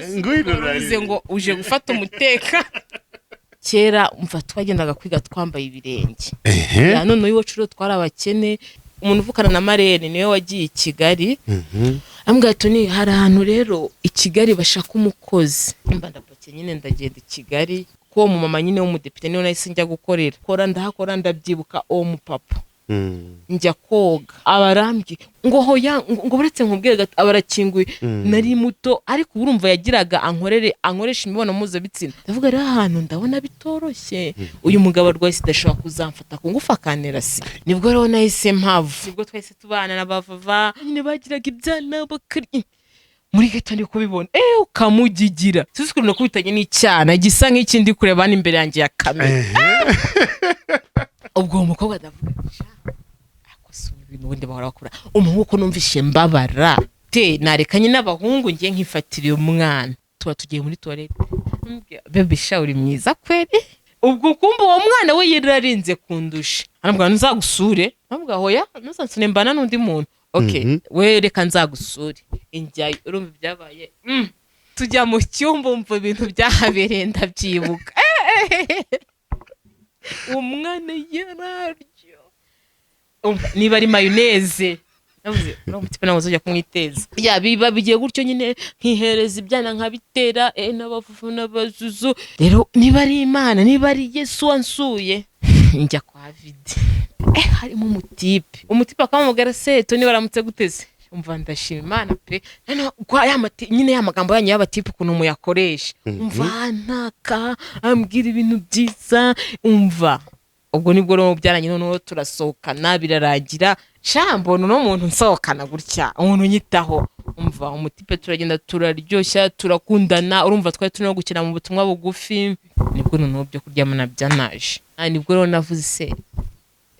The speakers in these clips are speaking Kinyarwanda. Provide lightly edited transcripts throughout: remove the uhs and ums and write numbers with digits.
Ngwino. Uvuze ngo uje gufata umutekano. Kera umva twagendaga kwiga twambaye ibirenge. Ehe. Ya none iwacu rero twari abakene. Umuntu uvukana na Marene niwe wagiye i Kigali, ambwira ati ni hari ahantu rero i Kigali bashaka umukozi. Mba ndapakiye nyine, ndagenda i Kigali kuko uwo mumama nyine w'umudepite niwe nahise njya gukorera. Kora ndahakora, ndabyibuka uwo mupapa. Njya koga, abarambye ngo hoya, ngo buretse nkubwire gato, abarakinguye. Nari muto, ariko ubu urumva yagiraga ankorere, ankoresha imibonano mpuzabitsina. Ndavuga rero ahantu ndabona bitoroshye, uyu mugabo arwaye sida, ashobora kuzamfata ku ngufu akantera sida. Nibwo rero nahise mpava, nibwo twahise tubana na bavava nyine, bagiraga ibyana bakarya muri gato. Ndi kubibona ukamugigira, sinzi ukuntu nakubitanye n'icyana gisa nk'iki ndi kureba hano imbere yanjye ya kamera. Ubwo uwo mukobwa ndavuga ati, "Sha, ako si ubu ibintu ubundi bahora bakora umuhungu ko numvishe mbabara te, narekanye n'abahungu ngiye nkifatira uyu mwana." Tuba tugiye muri toilette. Mbwira, "Bebe sha, uri mwiza kweri." Ubwo kumva uwo mwana we yararinze kundusha, arambwira nzagusure. Arambwira hoya, ntuzansure, mbana n'undi muntu. Okay. We reka nzagusure. Injyayo, urumva ibyabaye. Tujya mu cyumba, umva ibintu byahabereye ndabyibuka. Uwo mwana yararyo. Umva, niba ari mayonnaise, navuze uriya mutipe ntabwo uzajya kumwiteza. Ya biba bigiye gutyo nyine, nkihereza ibyana nkabitera n'abafufu n'abazuzu. Rero niba ari Imana, niba ari Yesu wansuye, njya kwa Vidi, harimo umutipe. Umutipe akamubwira se, "Toni, baramutse guteze." Umva, ndashima Imana pe. Noneho kwa ya nyine ya magambo yanyu y'abatipe ukuntu muyakoresha, umva ntaka ambwira ibintu byiza. Umva, ubwo nibwo rero byaranye, noneho turasohokana, birarangira. Sha, mbona uno muntu nsohokana gutya, umuntu unyitaho. Umva, umutipe turagenda, turaryoshya, turakundana. Urumva twari turimo gukina mu butumwa bugufi. Nibwo noneho byo kuryamana byanaje. Nibwo rero navuze se,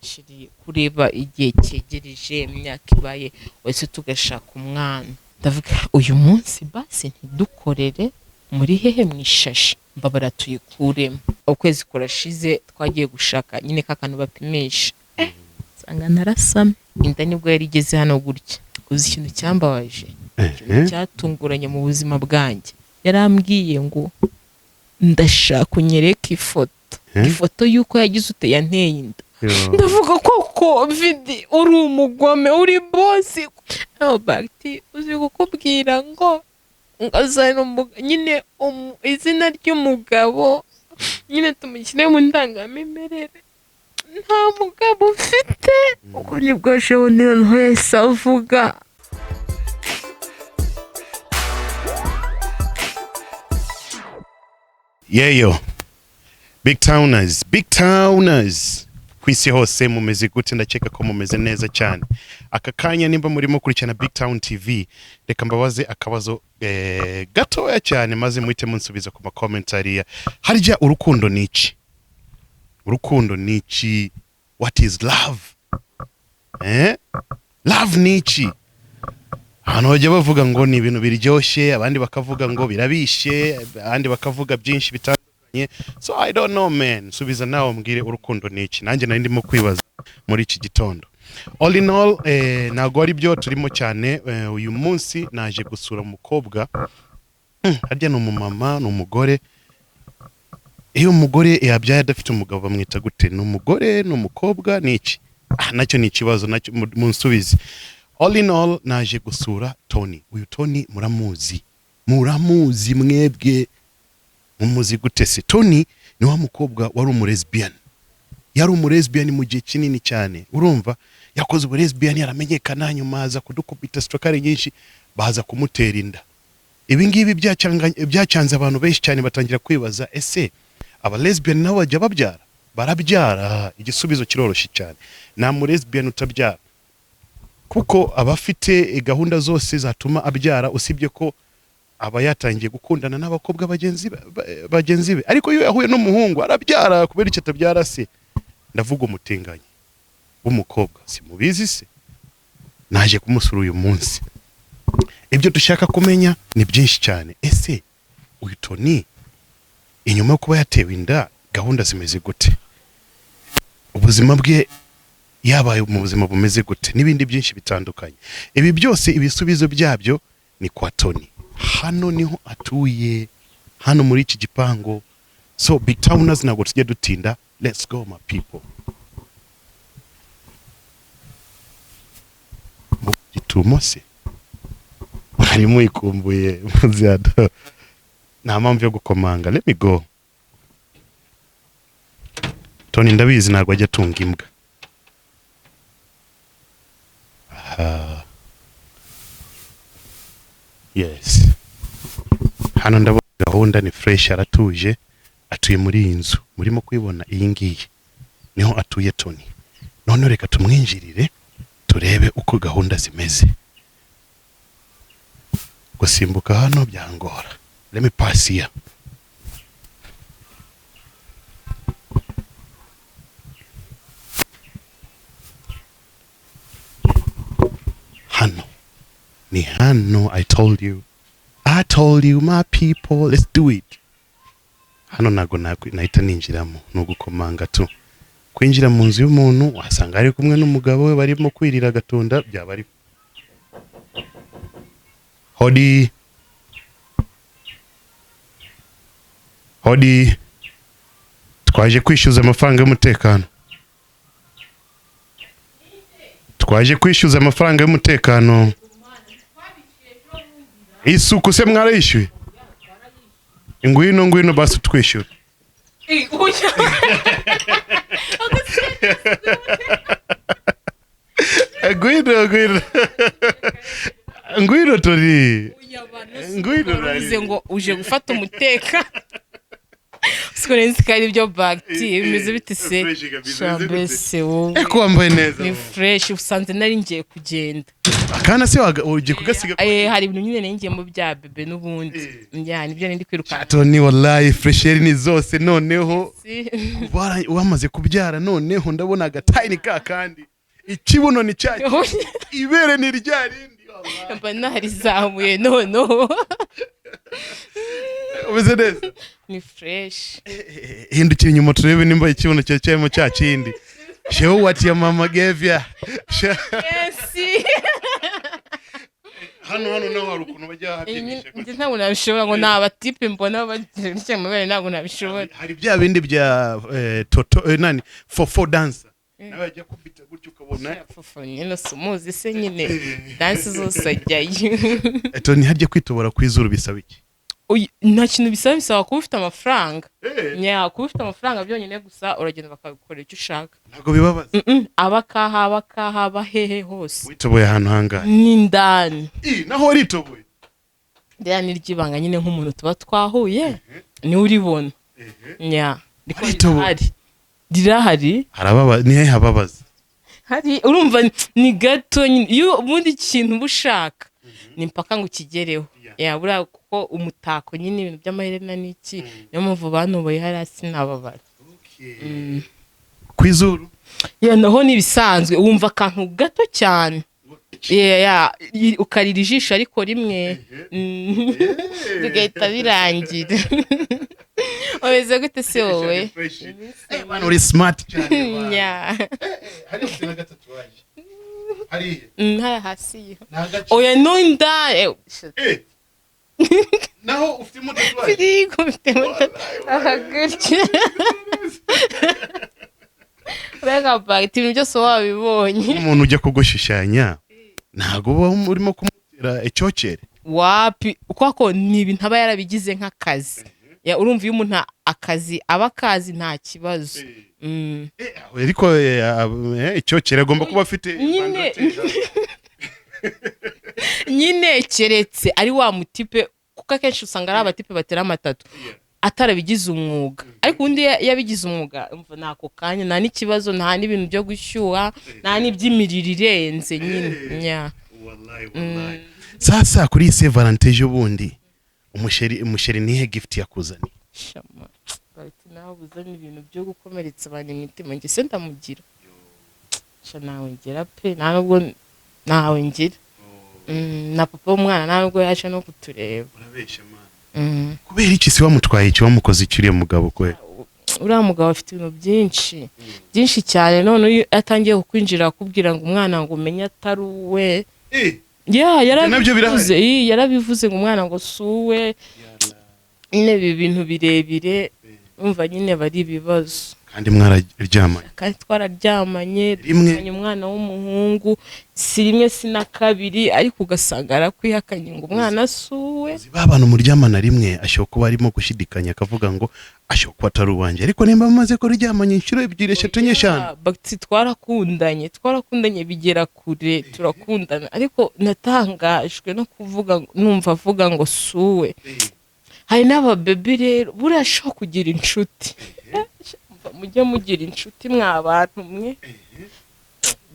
"Chéri, kureba igihe cyegereje, imyaka ibaye wese tugashaka umwana." Ndavuga uyu munsi basi ntidukorere muri hehe, mu ishashi, mbabara tuyikuremo. Ukwezi kurashize, twagiye gushaka nyine ka kantu bapimisha, nsanga narasamye. Inda nibwo yari igeze hano gutya. Uzi ikintu cyambabaje, ikintu cyatunguranye mu buzima bwanjye? Yarambwiye ngo ndashaka unyereke ifoto, ifoto y'uko yagize ute, yanteye inda. Ndavuga koko Vidi, uri umugome, uri boss. No bagiti, uzi kukubwira ngo ngazana nyine izina ry'umugabo nyine tumushyire mu ndangamimerere, nta mugabo ufite. Ubwo nibwo jewe noneho yahise avuga. Yeyo, big towners, big towners ku isi hose, mumeze gute? Ndakeka ko mumeze neza cyane. Aka kanya nimba murimo kurikirana Big Town TV, reka mbabaze akabazo gatoya cyane, maze muhite munsubiza ku makomenti hariya. Harya urukundo ni iki? Urukundo ni iki? What is love? Love ni iki? Abantu bajya bavuga ngo ni ibintu biryoshye, abandi bakavuga ngo birabishe, abandi bakavuga byinshi bitandukanye. So I don't know, man. Subiza nawe mbwire, urukundo ni iki? Nanjye nari ndimo kwibaza muri iki gitondo. All in all, ntabwo ari byo turimo cyane. Uyu munsi naje gusura umukobwa. Harya ni umumama, ni umugore? Iyo umugore yabyaye adafite umugabo bamwita gute? Ni umugore, ni umukobwa, ni iki? Nacyo ni ikibazo, nacyo munsubize. All in all, naje gusura Tony. Uyu Tony muramuzi, muramuzi mwebwe? Mumuzi gute se? Tony ni wa mukobwa wari umulesbian, yari umulesbian mu gihe kinini cyane. Urumva yakoze ubulesbian yaramenyekana, nyuma aza kudukubita story nyinshi, baza kumutera inda. Ibi ngibi byacanze abantu benshi cyane, batangira kwibaza: ese aba lesbian nabo bajya babyara? Barabyara. Igisubizo kiroroshye cyane, nta mu lesbian utabyara, kuko aba afite gahunda zose zatuma abyara, usibye ko aba yatangiye gukundana n'abakobwa bagenzi be. Ariko iyo yahuye n'umuhungu arabyara. Kubera icyo atabyara se? Ndavuga umutinganyi w'umukobwa, si mubizi se? Naje kumusura uyu munsi. Ibyo dushaka kumenya ni byinshi cyane. Ese uyu Tony, inyuma yo kuba yatewe inda, gahunda zimeze gute? Ubuzima bwe Yabaye mu buzima bumeze gute? N'ibindi byinshi bitandukanye. Ibi byose ibisubizo byabyo ni kwa Tony. Hano niho atuye, hano muri iki gipangu. So big towners, ntabwo tujya dutinda. Let's go, my people. Mu gitumo se mwari muyikumbuye muziyado, nta mpamvu yo gukomanga. Let me go. Tony ndabizi ntabwo ajya atunga imbwa. Aha, yes, hano ndabona gahunda ni fresh. Aratuje, atuye muri iyi nzu murimo kuyibona, iyi ngiyi niho atuye Tony. None reka tumwinjirire turebe uko gahunda zimeze. Gusimbuka hano byangora. Let me pass here. Hano ni hano. I told you, I told you, my people, let's do it. Hano ntabwo nahita ninjiramo, ni ugukomanga tu. Kwinjira mu nzu y'umuntu wasanga ari kumwe n'umugabo we barimo kwirira agatunda, byaba ari hodi hodi. Twaje kwishyuza amafaranga y'umutekano, twaje kwishyuza amafaranga y'umutekano. Isuku se mwarayishyuye? Ngwino, ngwino basi twishyure. Ngwino, ngwino, ngwino Tony, ngwino. Uravuze ngo uje gufata umutekano, siko nzi ko ari byo. Bagiti bimeze bite se? Fresh kabisa, Shambese wowe. Eko wambaye neza. Ni fresh, usanze nari ngiye kugenda. Akana se ugiye kugasiga? Hari ibintu nyine nari ngiyemo bya bebe n'ubundi. Ya, nibyo nari ndi kwirukanka. Tony, wallahi fraîcheur ni zose noneho. Si. Wamaze kubyara noneho, ndabona agatayini ka kandi ikibuno ni cya, ibere ni rya rindi, wallahi. Mba narizamuye noneho. Umeze neza. Ni fresh. Hindukira inyuma turebe nimba ikibuno cyawe cyarimo cya kindi. Show what your mama gave ya. Yes. Hano, hano naho hari ukuntu bajya habyinisha. Njye ntabwo nabishobora, ngo ni abatipe mbona bagira gutya mu mabere, ntabwo nabishobora. Hari bya bindi bya toto, nani, fofo dancer, nawe ajya kubita gutyo ukabona. Fufu nyine si umuzi se nyine, dansi zose ajyayo. Tony, harya kwitobora ku izuru bisaba iki? Nta kintu bisaba, bisaba kuba ufite amafaranga. Nya, kuba ufite amafaranga byonyine gusa, uragenda bakagukorera icyo ushaka. Ntabwo bibabaza? Aba akaha, aba akaha, aba hehe hose. Witoboye ahantu hangahe? N'indani. Ih, naho waritoboye? Ndaya ni ry'ibanga nyine, nk'umuntu tuba twahuye niwe uribona. Nya, ndiko. Waritoboye? Rirahari, rirahari. Harababa, ni hehe hababaza? Hari, urumva ni gato nyine. Iyo ubundi ikintu uba ushaka ni mpaka ngo ukigereho. Ya, buriya kuko umutako nyine, ibintu by'amaherena n'iki, niyo mpamvu bantuboye hariya sinababara. Ku izuru? Ya, naho ni ibisanzwe, wumva akantu gato cyane. Ya, ukarira ijisho ariko rimwe, bigahita birangira. Umeze gute se wowe? Eh, bana, uri smart cyane bana. Ya. Hariya ufite na gatatuwaje hariya? Hariya hasi yo. Ni agace. Oya, no indani. Eh, naho ufitemo tatouage? Firigo mfitemo aha gutya. Mbega bagiti, ibintu byose wabibonye. Umuntu ujya kugushushanya ntabwo uba urimo kumutera icyokere? Wapi, kuko ni ibintu aba yarabigize nk'akazi. Ya, urumva iyo umuntu akazi aba akazi nta kibazo. Eh, ariko icyokere agomba kuba afite. Nyine. Nyine keretse ari wa mutipe, kuko akenshi usanga ari abatipe batera amatatu atarabigize umwuga, ariko undi yabigize umwuga, umva ni ako kanya, nta n'ikibazo, nta n'ibintu byo gushyuha, nta n'iby'imiriro irenze nyine. Nya. Wallahi, wallahi. Sasa kuri iyi Saint Valentin ejo bundi, umusheri, umusheri nihe gift yakuzaniye? Shama bati nawe uzana ibintu byo gukomeretsa abantu imitima, njye se ndamugira? Sha, nawe ngira pe, nta nubwo ntawe ngira. Na papa w'umwana nta nubwo yaje no kutureba. Urabeshya, man. Kubera iki se wamutwaye iki, wamukoze iki uriya mugabo kwe? Uriya mugabo afite ibintu byinshi byinshi cyane. None iyo atangiye kukwinjira akubwira ngo umwana ngo umenye atari uwe. Ya. Nabyo birahari? Yarabivuze. Ii, yarabivuze ngo umwana ngo si uwe nyine. Ibi bintu birebire, umva nyine bari ibibazo. Kandi mwararyamanye? Kandi twararyamanye. Rimwe? Dufitanye umwana w'umuhungu, si rimwe si na kabiri, ariko ugasanga arakwihakanye ngo umwana si uwe. Uzi ba bantu muryamana rimwe, ashobora kuba arimo gushidikanya akavuga ngo ashobora kuba atari uwanjye, ariko nimba mumaze kuryamanye inshuro ebyiri, eshatu, enye, eshanu. Oya, Bagiti, twarakundanye bigera kure, turakundana, ariko natangajwe no kuvuga numva avuga ngo si uwe. Hari n'ababebi rero buriya ashobora kugira inshuti. Mujye mugira inshuti mwa bantu mwe.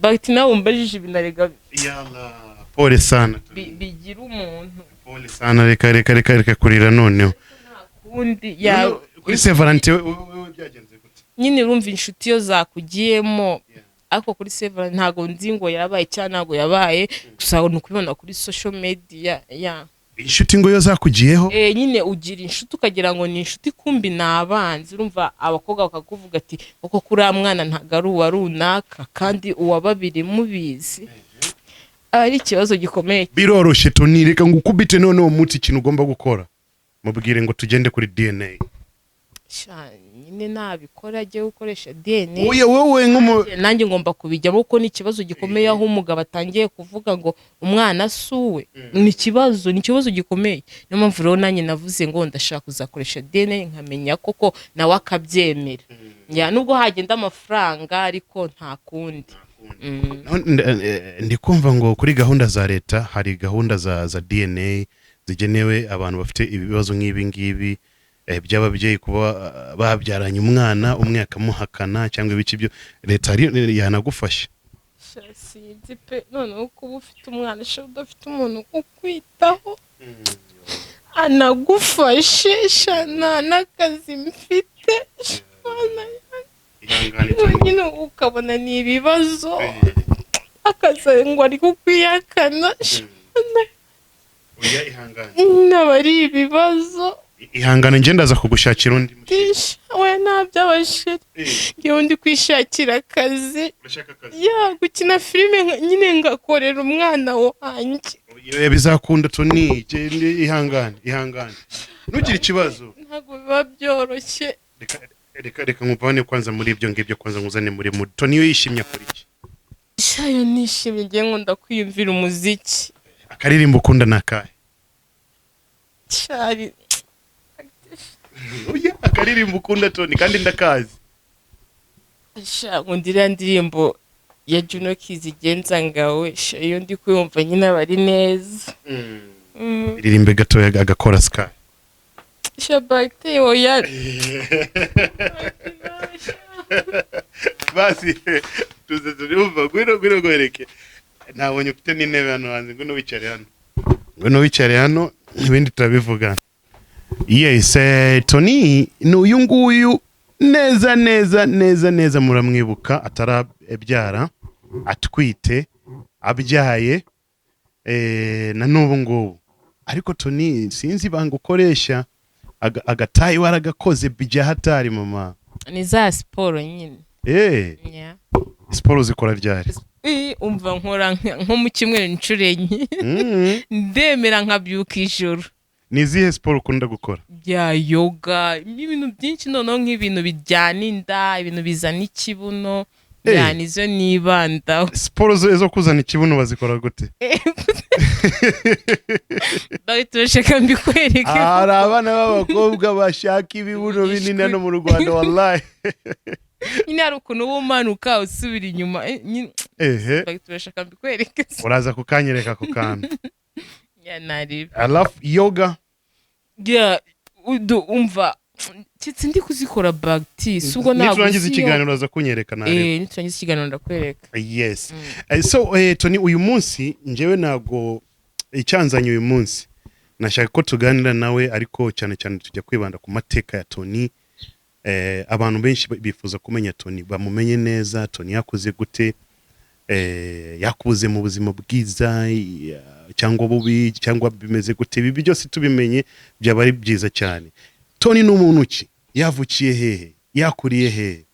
Bagiti, nawe umbajije ibintu arega. Yalla, pole sana. Bigira umuntu. Pole sana, reka reka reka reka kurira noneho. Kundi ya. Noneho, kuri Saint Valentin wewe byagenze gute? Nyine urumva inshuti iyo zakugiyemo, ariko kuri Saint Valentin ntabwo nzi ngo yarabaye cyangwa ntabwo yabaye, gusa ni ukubibona kuri social media ya. Inshuti ngo yo zakugiyeho? Eh, nyine ugira inshuti ukagira ngo ni inshuti, kumbi ni abanzi. Urumva abakobwa bakakuvuga ati koko kuri mwana ntabwo ari uwa runaka, kandi uwa babiri mubizi. Ari ikibazo gikomeye. Biroroshye Tony, reka ngo ukubite noneho umunsi. Ikintu ugomba gukora, mubwire ngo tugende kuri DNA. Sha, nyine nabikora ajye gukoresha DNA. Oya, wowe nk'umu Nanjye ngomba kubijyamo kuko ni ikibazo gikomeye aho umugabo atangiye kuvuga ngo umwana si uwe. Ni ikibazo gikomeye. Niyo mpamvu rero nanjye navuze ngo ndashaka kuzakoresha DNA nkamenya koko nawe akabyemera. Ya, nubwo hagenda amafaranga, ariko nta kundi. Ndi kumva ngo kuri gahunda za leta hari gahunda za DNA zigenewe abantu bafite ibibazo nk'ibi ngibi, by'ababyeyi kuba babyaranye umwana umwe akamuhakana cyangwa ibiki byo leta yanagufasha. Sha, sinzi pe. Noneho kuba ufite umwana, sha, udafite umuntu ukwitaho anagufashe, sha, nta n'akazi mfite, sha, Mana Ihangane. nyine ukabona ni ibibazo, akaza ngo ari kukwihakana, sha. Oya, ihangane. Nyine aba ari ibibazo. Ihangane, njye ndaza kugushakira undi. Sha, we ntabyo abasheri, ngewe ndi kwishakira akazi. Urashaka akazi? Ya, gukina filime nyine ngakorera umwana wanjye. Oya, bizakunda Tony. Gende, ihangane, ihangane, ntugire ikibazo. Ntabwo biba byoroshye. Reka reka reka nkuvane kwanza muri ibyo ngibyo, kwanza nkuzane muri muri Tony. Iyo yishimye akora iki? Shayo nishimye, ngiye nkunda kwiyumvira umuziki. Akaririmbo ukunda ni akahe? Cyari Oya, akaririmbo ukunda Tony, kandi ndakazi. Sha, nkunda iriya ndirimbo ya Juno Kizigenza ngawe. Sha, iyo ndi kuyumva nyine aba ari neza. Iririmbe gatoya agakora sky. Sha, bagite, oya. Basi tuze turumva. Ngwino, ngwino ngwereke. Nabonye ufite n'intebe hano hanze. Ngwino wicare hano, ngwino wicare hano, ibindi turabivugana. Yes, Tony ni uyu nguyu neza neza neza neza, muramwibuka atarabyara, atwite, abyaye, na n'ubu ngubu. Ariko Tony, sinzi ibanga ukoresha, agatayi waragakoze bijya hatari mama. Ni za siporo nyine. Yeah. Siporo zikora ryari? Umva, nkora nko mu cyumweru inshuro enye. Ndemera nkabyuka ijoro. Ni izihe siporo ukunda gukora? Bya yoga, ibintu byinshi, noneho nk'ibintu bijyana inda, ibintu bizana ikibuno. Ya, nizo nibandaho. Siporo zo kuzana ikibuno bazikora gute? Bahita bashaka mbikwereke. Hari abana b'abakobwa bashaka ibibuno binini hano mu Rwanda, wallahi. Nyine hari ukuntu uba umanuka usubira inyuma, nyine bahita bashaka mbikwereke. Uraza kukanyereka ako kantu. Ya, nareba. I love yoga. Ya, umva ndetse ndi kuzikora bagiti si ubwo ntabwo Niturangiza uzi ikiganiro uraza kunyereka, nareba. Eh, niturangiza ikiganiro ndakwereka. Yes. So Tony, uyu munsi njyewe ntabwo icyanzanye uyu munsi, nashaka ko tuganira nawe, ariko cyane cyane tujya kwibanda ku mateka ya Tony. Abantu benshi bifuza kumenya Tony, bamumenye neza. Tony yakuze gute? Yakuze mu buzima bwiza cyangwa bubi cyangwa bimeze gute? Ibi byose tubimenye byaba ari byiza cyane. Tony ni umuntu ki? Yavukiye hehe? Yakuriye he?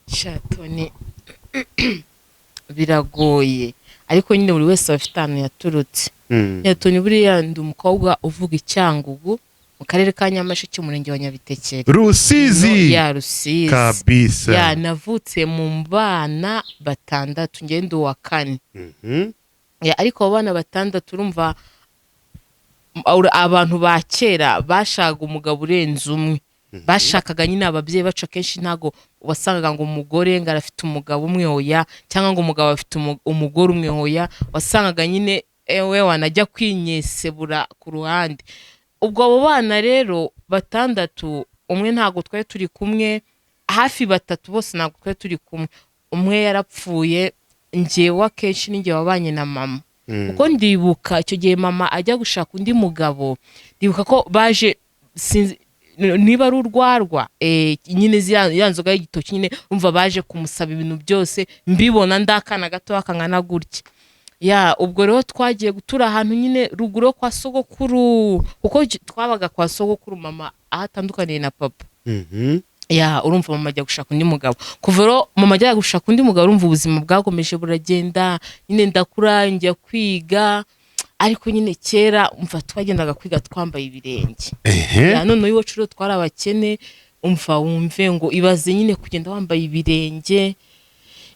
Sha Toni, biragoye, ariko nyine buri wese aba afite ahantu yaturutse. Ya Toni, buriya ndi umukobwa uvuga i Cyangugu, mu karere ka Nyamasheke, umurenge wa Nyabitekeri. Rusizi. Ya, Rusizi. Kabisa. Ya, navutse mu bana batandatu, ngenda uwa kane. Ya, ariko abo bana batandatu, urumva abantu ba kera bashakaga umugabo urenze umwe. Bashakaga nyine ababyeyi bacu akenshi ntago wasangaga ngo umugore ngo arafite umugabo umwe, hoya, cyangwa ngo umugabo afite umugore umwe, hoya. Wasangaga nyine ewe wanajya kwinyesebura ku ruhande. Ubwo abo bana rero batandatu, umwe ntabwo twari turi kumwe, hafi batatu bose ntabwo twari turi kumwe, umwe yarapfuye. Njyewe akenshi ninjye wabanye na mama, kuko ndibuka icyo gihe mama ajya gushaka undi mugabo, ndibuka ko baje, sinzi niba ari urwarwa, nyine ya nzoga y'igitoki nyine, umva, baje kumusaba ibintu byose, mbibona ndakana gato kangana gutya. Ya, ubwo rero twagiye gutura ahantu nyine ruguru yo kwa sogokuru, kuko twabaga kwa sogokuru mama aho atandukaniye na papa. Ya, urumva mama ajya gushaka undi mugabo. Kuva rero mama ajya gushaka undi mugabo, urumva ubuzima bwakomeje buragenda nyine, ndakura, njya kwiga. Ariko nyine kera, umva, twagendaga kwiga twambaye ibirenge. Ya, noneho iwacu rero twari abakene. Umva wumve ngo ibaze nyine kugenda wambaye ibirenge,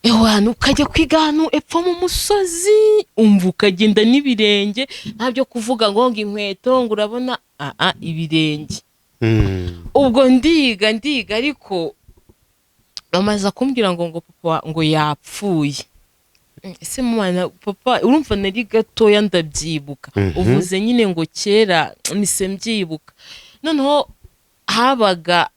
ewana, ukajya kwiga ahantu epfo mu musozi, umva, ukagenda n'ibirenge, nta byo kuvuga ngo inkweto, ngo urabona, aa, ibirenge. Ubwo ndiga, ndiga, ariko bamaze kumbwira ngo papa ngo yapfuye. Ese mwana, papa, urumva nari gatoya, ndabyibuka. Uvuze nyine ngo kera, mise mbyibuka. Noneho habaga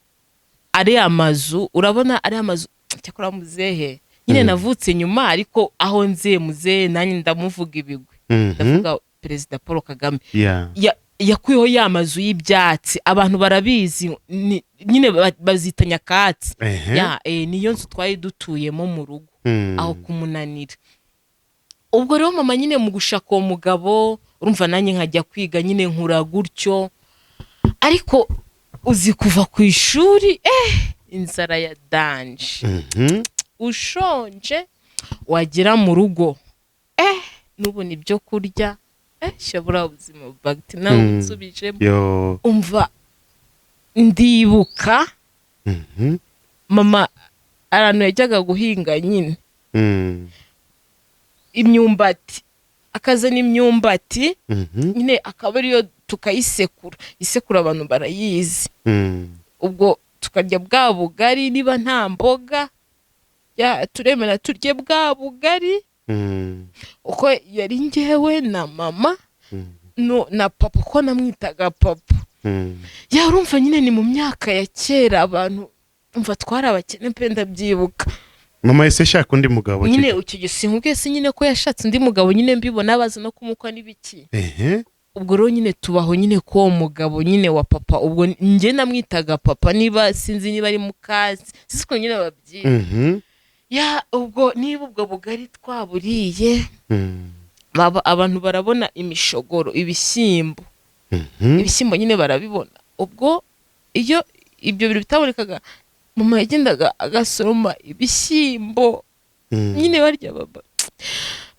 ari amazu, urabona ari amazu, cyakora muzehe nyine, navutse nyuma, ariko aho nziye muzehe nanjye ndamuvuga ibigwi. Ndavuga Perezida Paul Kagame. Yakuyeho ya mazu y'ibyatsi, abantu barabizi, nyine bazita nyakatsi. Ya, niyo nzu twari dutuyemo mu rugo aho kumunanira. Ubwo rero mama nyine mu gushaka uwo mugabo, urumva nanjye nkajya kwiga nyine, nkura gutyo. Ariko uzi kuva ku ishuri, inzara ya danger, ushonje, wagera mu rugo, nubona ibyo kurya, shabura ubuzima bagiti nawe unsubijemo. Yo. Umva, ndibuka mama ahantu yajyaga guhinga nyine imyumbati, akazana imyumbati nyine, akaba ariyo tukayisekura. Isekura abantu barayizi. Ubwo tukarya bwa bugari, niba nta mboga ya turemera turye bwa bugari, uko yari njyewe na mama no, na papa, ko namwitaga papa. Ya, urumva nyine ni mu myaka ya kera, abantu, umva, twari abakene pe, ndabyibuka. Mama yahise ashaka undi mugabo? Nyine Kiki? icyo gihe sinkubwiye se nyine ko yashatse undi mugabo nyine, mbibona baza no kumukwa n'ibiki. Ubwo rero nyine tubaho nyine k'uwo mugabo nyine wa papa, ubwo njye namwitaga papa, niba sinzi niba ari mukazi, sinzi ukuntu nyine babyita. Ya, ubwo niba ubwo bugari twaburiye, abantu barabona imishogoro, ibishyimbo. Ibishyimbo nyine barabibona. Ubwo iyo ibyo bintu bitabonekaga, mama yagendaga agasoroma ibishyimbo nyine barya, baba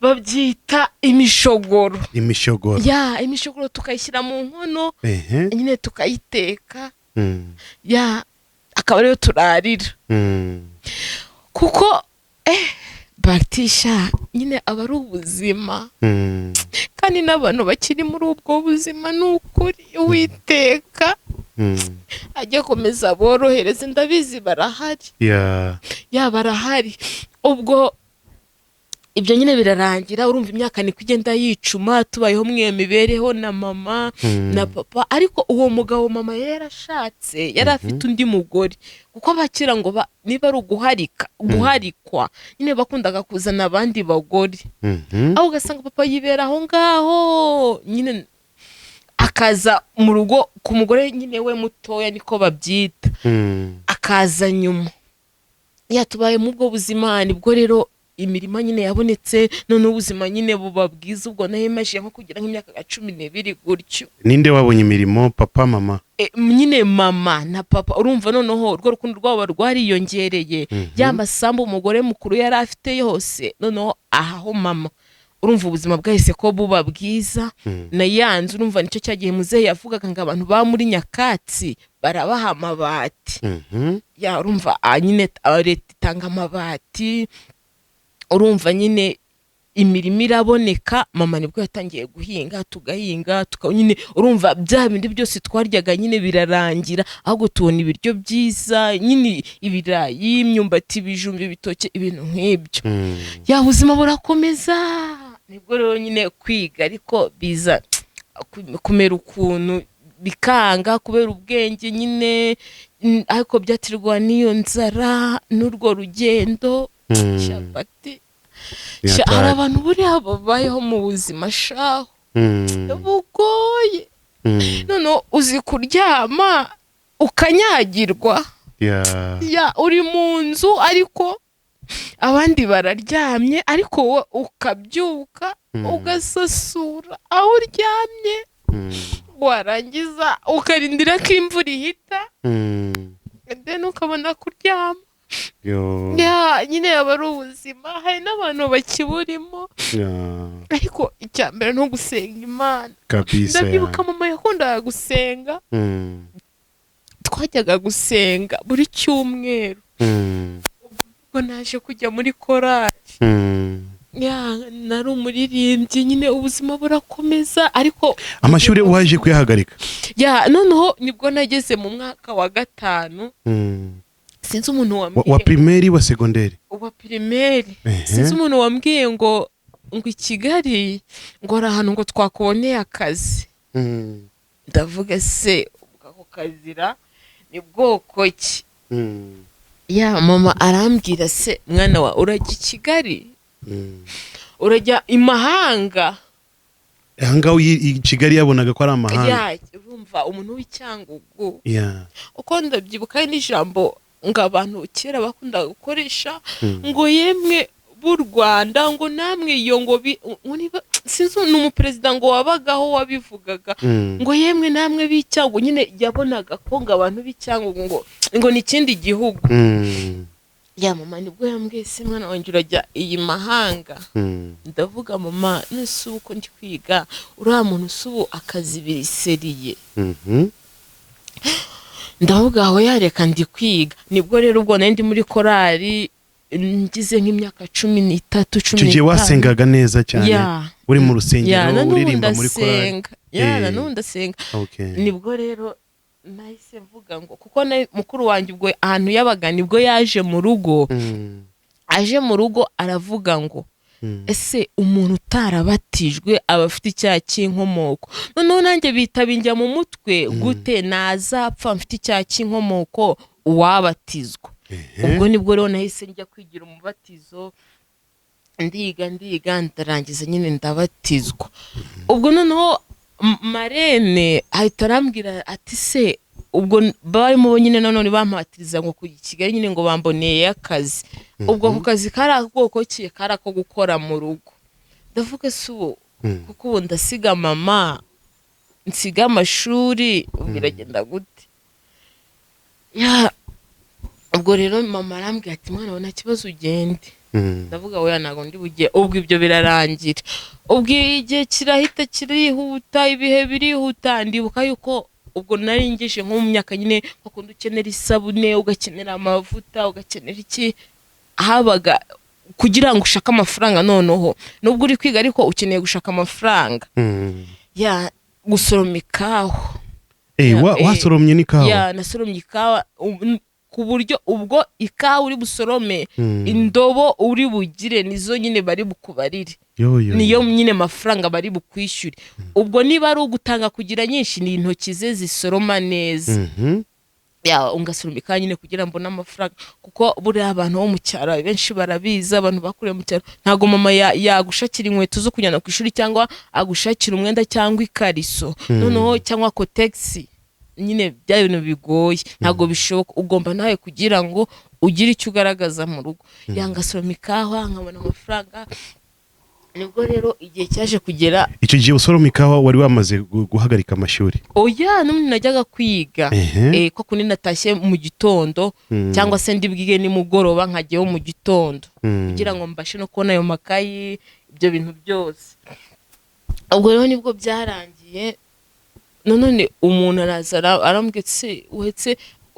babyita imishogoro. Imishogoro. Ya, imishogoro tukayishyira mu nkono nyine tukayiteka. Ya, akaba ariyo turarira, kuko batisha nyine aba ari ubuzima. Kandi n'abantu bakiri muri ubwo buzima, ni ukuri Uwiteka ajya akomeza aborohereze, ndabizi barahari. Ya, barahari. Ubwo ibyo nyine birarangira, urumva imyaka niko igenda yicuma, tubayeho muri iyo mibereho na mama na papa. Ariko uwo mugabo mama yari yarashatse yari afite undi mugore, kuko abakira ngo niba ari uguharika, guharikwa nyine, bakundaga kuzana abandi bagore, aho ugasanga papa yibera aho ngaho nyine, akaza mu rugo ku mugore nyine we mutoya, niko babyita, akaza nyuma. Yatubaye mu ubwo buzima, nibwo rero Imirima nyine yabonetse, none ubuzima nyine buba bwiza. Ubwo nayo nko kugira nk'imyaka nka 12 gutyo. Ninde wabonye imirimo, papa, mama? Nyine mama na papa. Urumva noneho urwo rukundo rwabo rwariyongereye. Ya masambu umugore mukuru yari afite yose noneho ahaho mama. Urumva ubuzima bwahise ko buba bwiza. Na ya nzu, urumva nicyo cyagihe muzehe yavugaga ngo abantu baba muri nyakatsi barabaha amabati. Ya, urumva nyine leta itanga amabati. Urumva nyine imirima iraboneka, mama nibwo yatangiye guhinga, tugahinga, nyine urumva bya bindi byose twaryaga nyine birarangira, ahubwo tubona ibiryo byiza nyine: ibirayi, imyumbati, ibijumba, ibitoki, ibintu nk'ibyo. Ya, ubuzima burakomeza. Nibwo rero nyine kwiga ariko biza kumera ukuntu bikanga kubera ubwenge nyine, ariko byaterwa n'iyo nzara n'urwo rugendo. Shapati. Sha, hari abantu buriya babayeho mu buzima shaho bugoye. Noneho uzi kuryama ukanyagirwa? Ya, uri mu nzu ariko abandi bararyamye, ariko wowe ukabyuka ugasasura aho uryamye, warangiza ukarindira ko imvura ihita, then ukabona kuryama. Yo. Ya, nyine yaba ari ubuzima, hari n'abantu bakiburimo. Ariko icya mbere ni ugusenga Imana. Ndabyibuka mama yakundaga gusenga. Twajyaga gusenga buri cyumweru. Ubwo naje kujya muri korali. Ya, nari umuririmbyi nyine. Ubuzima burakomeza ariko Amashuri waje kuyahagarika? Ya, noneho nibwo nageze mu mwaka wa gatanu. Sinzi umuntu wambwiye Wa primaire, wa secondaire? Wa primaire. Sinzi umuntu wambwiye ngo i Kigali ngo hari ahantu ngo twakuboneye akazi. Ndavuga: "Se ubwo ako kazira ni bwoko ki?" Ya, mama arambwira: "Se mwana wa, urajya i Kigali? Urajya i mahanga?" Ahangaha i Kigali yabonaga ko ari amahanga. Ya, urumva umuntu w'Icyangugu, uko ndabyibuka, hari n'ijambo ngo abantu kera bakundaga gukoresha ngo: "Yemwe b'u Rwanda," ngo "namwe iyo," ngo ngo niba sinzi, ni umuperezida ngo wabagaho wabivugaga, ngo: "Yemwe namwe b'Icyangugu." Nyine yabonaga ko ngo abantu b'Icyangugu ngo ni ikindi gihugu. Ya, mama nibwo yambwiye: "Se mwana wanjye, urajya iyi mahanga?" Ndavuga: "Mama, nese ubu ko ndi kwiga, uriya muntu si ubu akazi biri sérieux?" Ndavuga: "Aho yareka, ndi kwiga." Nibwo rero ubwo nari ndi muri korali, ngize nk'imyaka 13, Icyo cumi gihe n'itanu. wasengaga neza cyane? Ya. Uri mu Ya, rusengero, na n'ubu uririmba muri korali? ndasenga. Ya, na n'ubu ndasenga. Nibwo rero nahise mvuga ngo kuko mukuru wanjye ubwo ahantu yabaga nibwo yaje mu rugo. Aje mu rugo aravuga ngo: "Ese umuntu utarabatijwe aba afite icyaha cy'inkomoko?" Noneho nanjye bita binjya mu mutwe: gute nazapfa mfite icyaha cy'inkomoko, uwabatizwa? Ubwo nibwo rero nahise njya kwigira umubatizo, ndiga, ndiga, ndarangiza nyine ndabatizwa. Ubwo noneho marraine ahita arambwira ati: "Se ubwo barimo nyine nanone bampatiriza ngo ku Kigali nyine ngo bamboneye akazi." Ubwo ako kazi kari ak'ubwoko ki? Kari ako gukora mu rugo. Ndavuga: "Se ubu kuko ubu ndasiga mama, nsiga amashuri, ubu biragenda gute?" Ya, ubwo rero mama arambwira ati: "Mwana wawe, nta kibazo, ugende." Ndavuga: "Oya, ntabwo ndi bujye." Ubwo ibyo birarangira. Ubwo igihe kirahita kirihuta, ibihe birihuta. Ndibuka yuko ubwo nari ngeje nko mu myaka nyine bakunda ukenera isabune, ugakenera amavuta, ugakenera iki. Habaga kugira ngo ushake amafaranga. Noneho nubwo uri kwiga ariko ukeneye gushaka amafaranga. Ya, gusoroma ikawa. Wasoromye n'ikawa? Ya, nasoromye ikawa, ku buryo ubwo ikawa uri busorome, indobo uri bugire nizo nyine bari bukubarire. Yo, yo, Niyo yo. nyine mafaranga bari bukwishyure. Ubwo niba ari ugutanga kugira nyinshi, ni intoki ze zisoroma neza. Ya, ungasoroma ikawa nyine kugira mbone amafaranga, kuko buriya abantu bo mu cyaro benshi barabizi, abantu bakuriye mu cyaro, ntabwo mama yagushakira inkweto zo kujyana ku ishuri, cyangwa agushakira umwenda, cyangwa ikariso noneho, cyangwa kotegisi. Nyine bya bintu bigoye, ntabwo bishoboka. Ugomba nawe kugira ngo ugire icyo ugaragaza mu rugo. Yangasoroma ikawa nkabona amafaranga. Nibwo rero igihe cyaje kugera. Icyo gihe usoroma ikawa wari wamaze guhagarika amashuri? Oya, n'ubundi najyaga kwiga. Ko kundi natashye mu gitondo, cyangwa se ndi bwige nimugoroba nkajyayo mu gitondo, kugira ngo mbashe no kubona ayo makayi, ibyo bintu byose. Ubwo rero nibwo byarangiye. Nanone umuntu araza arambwira ati: "Se uhetse?"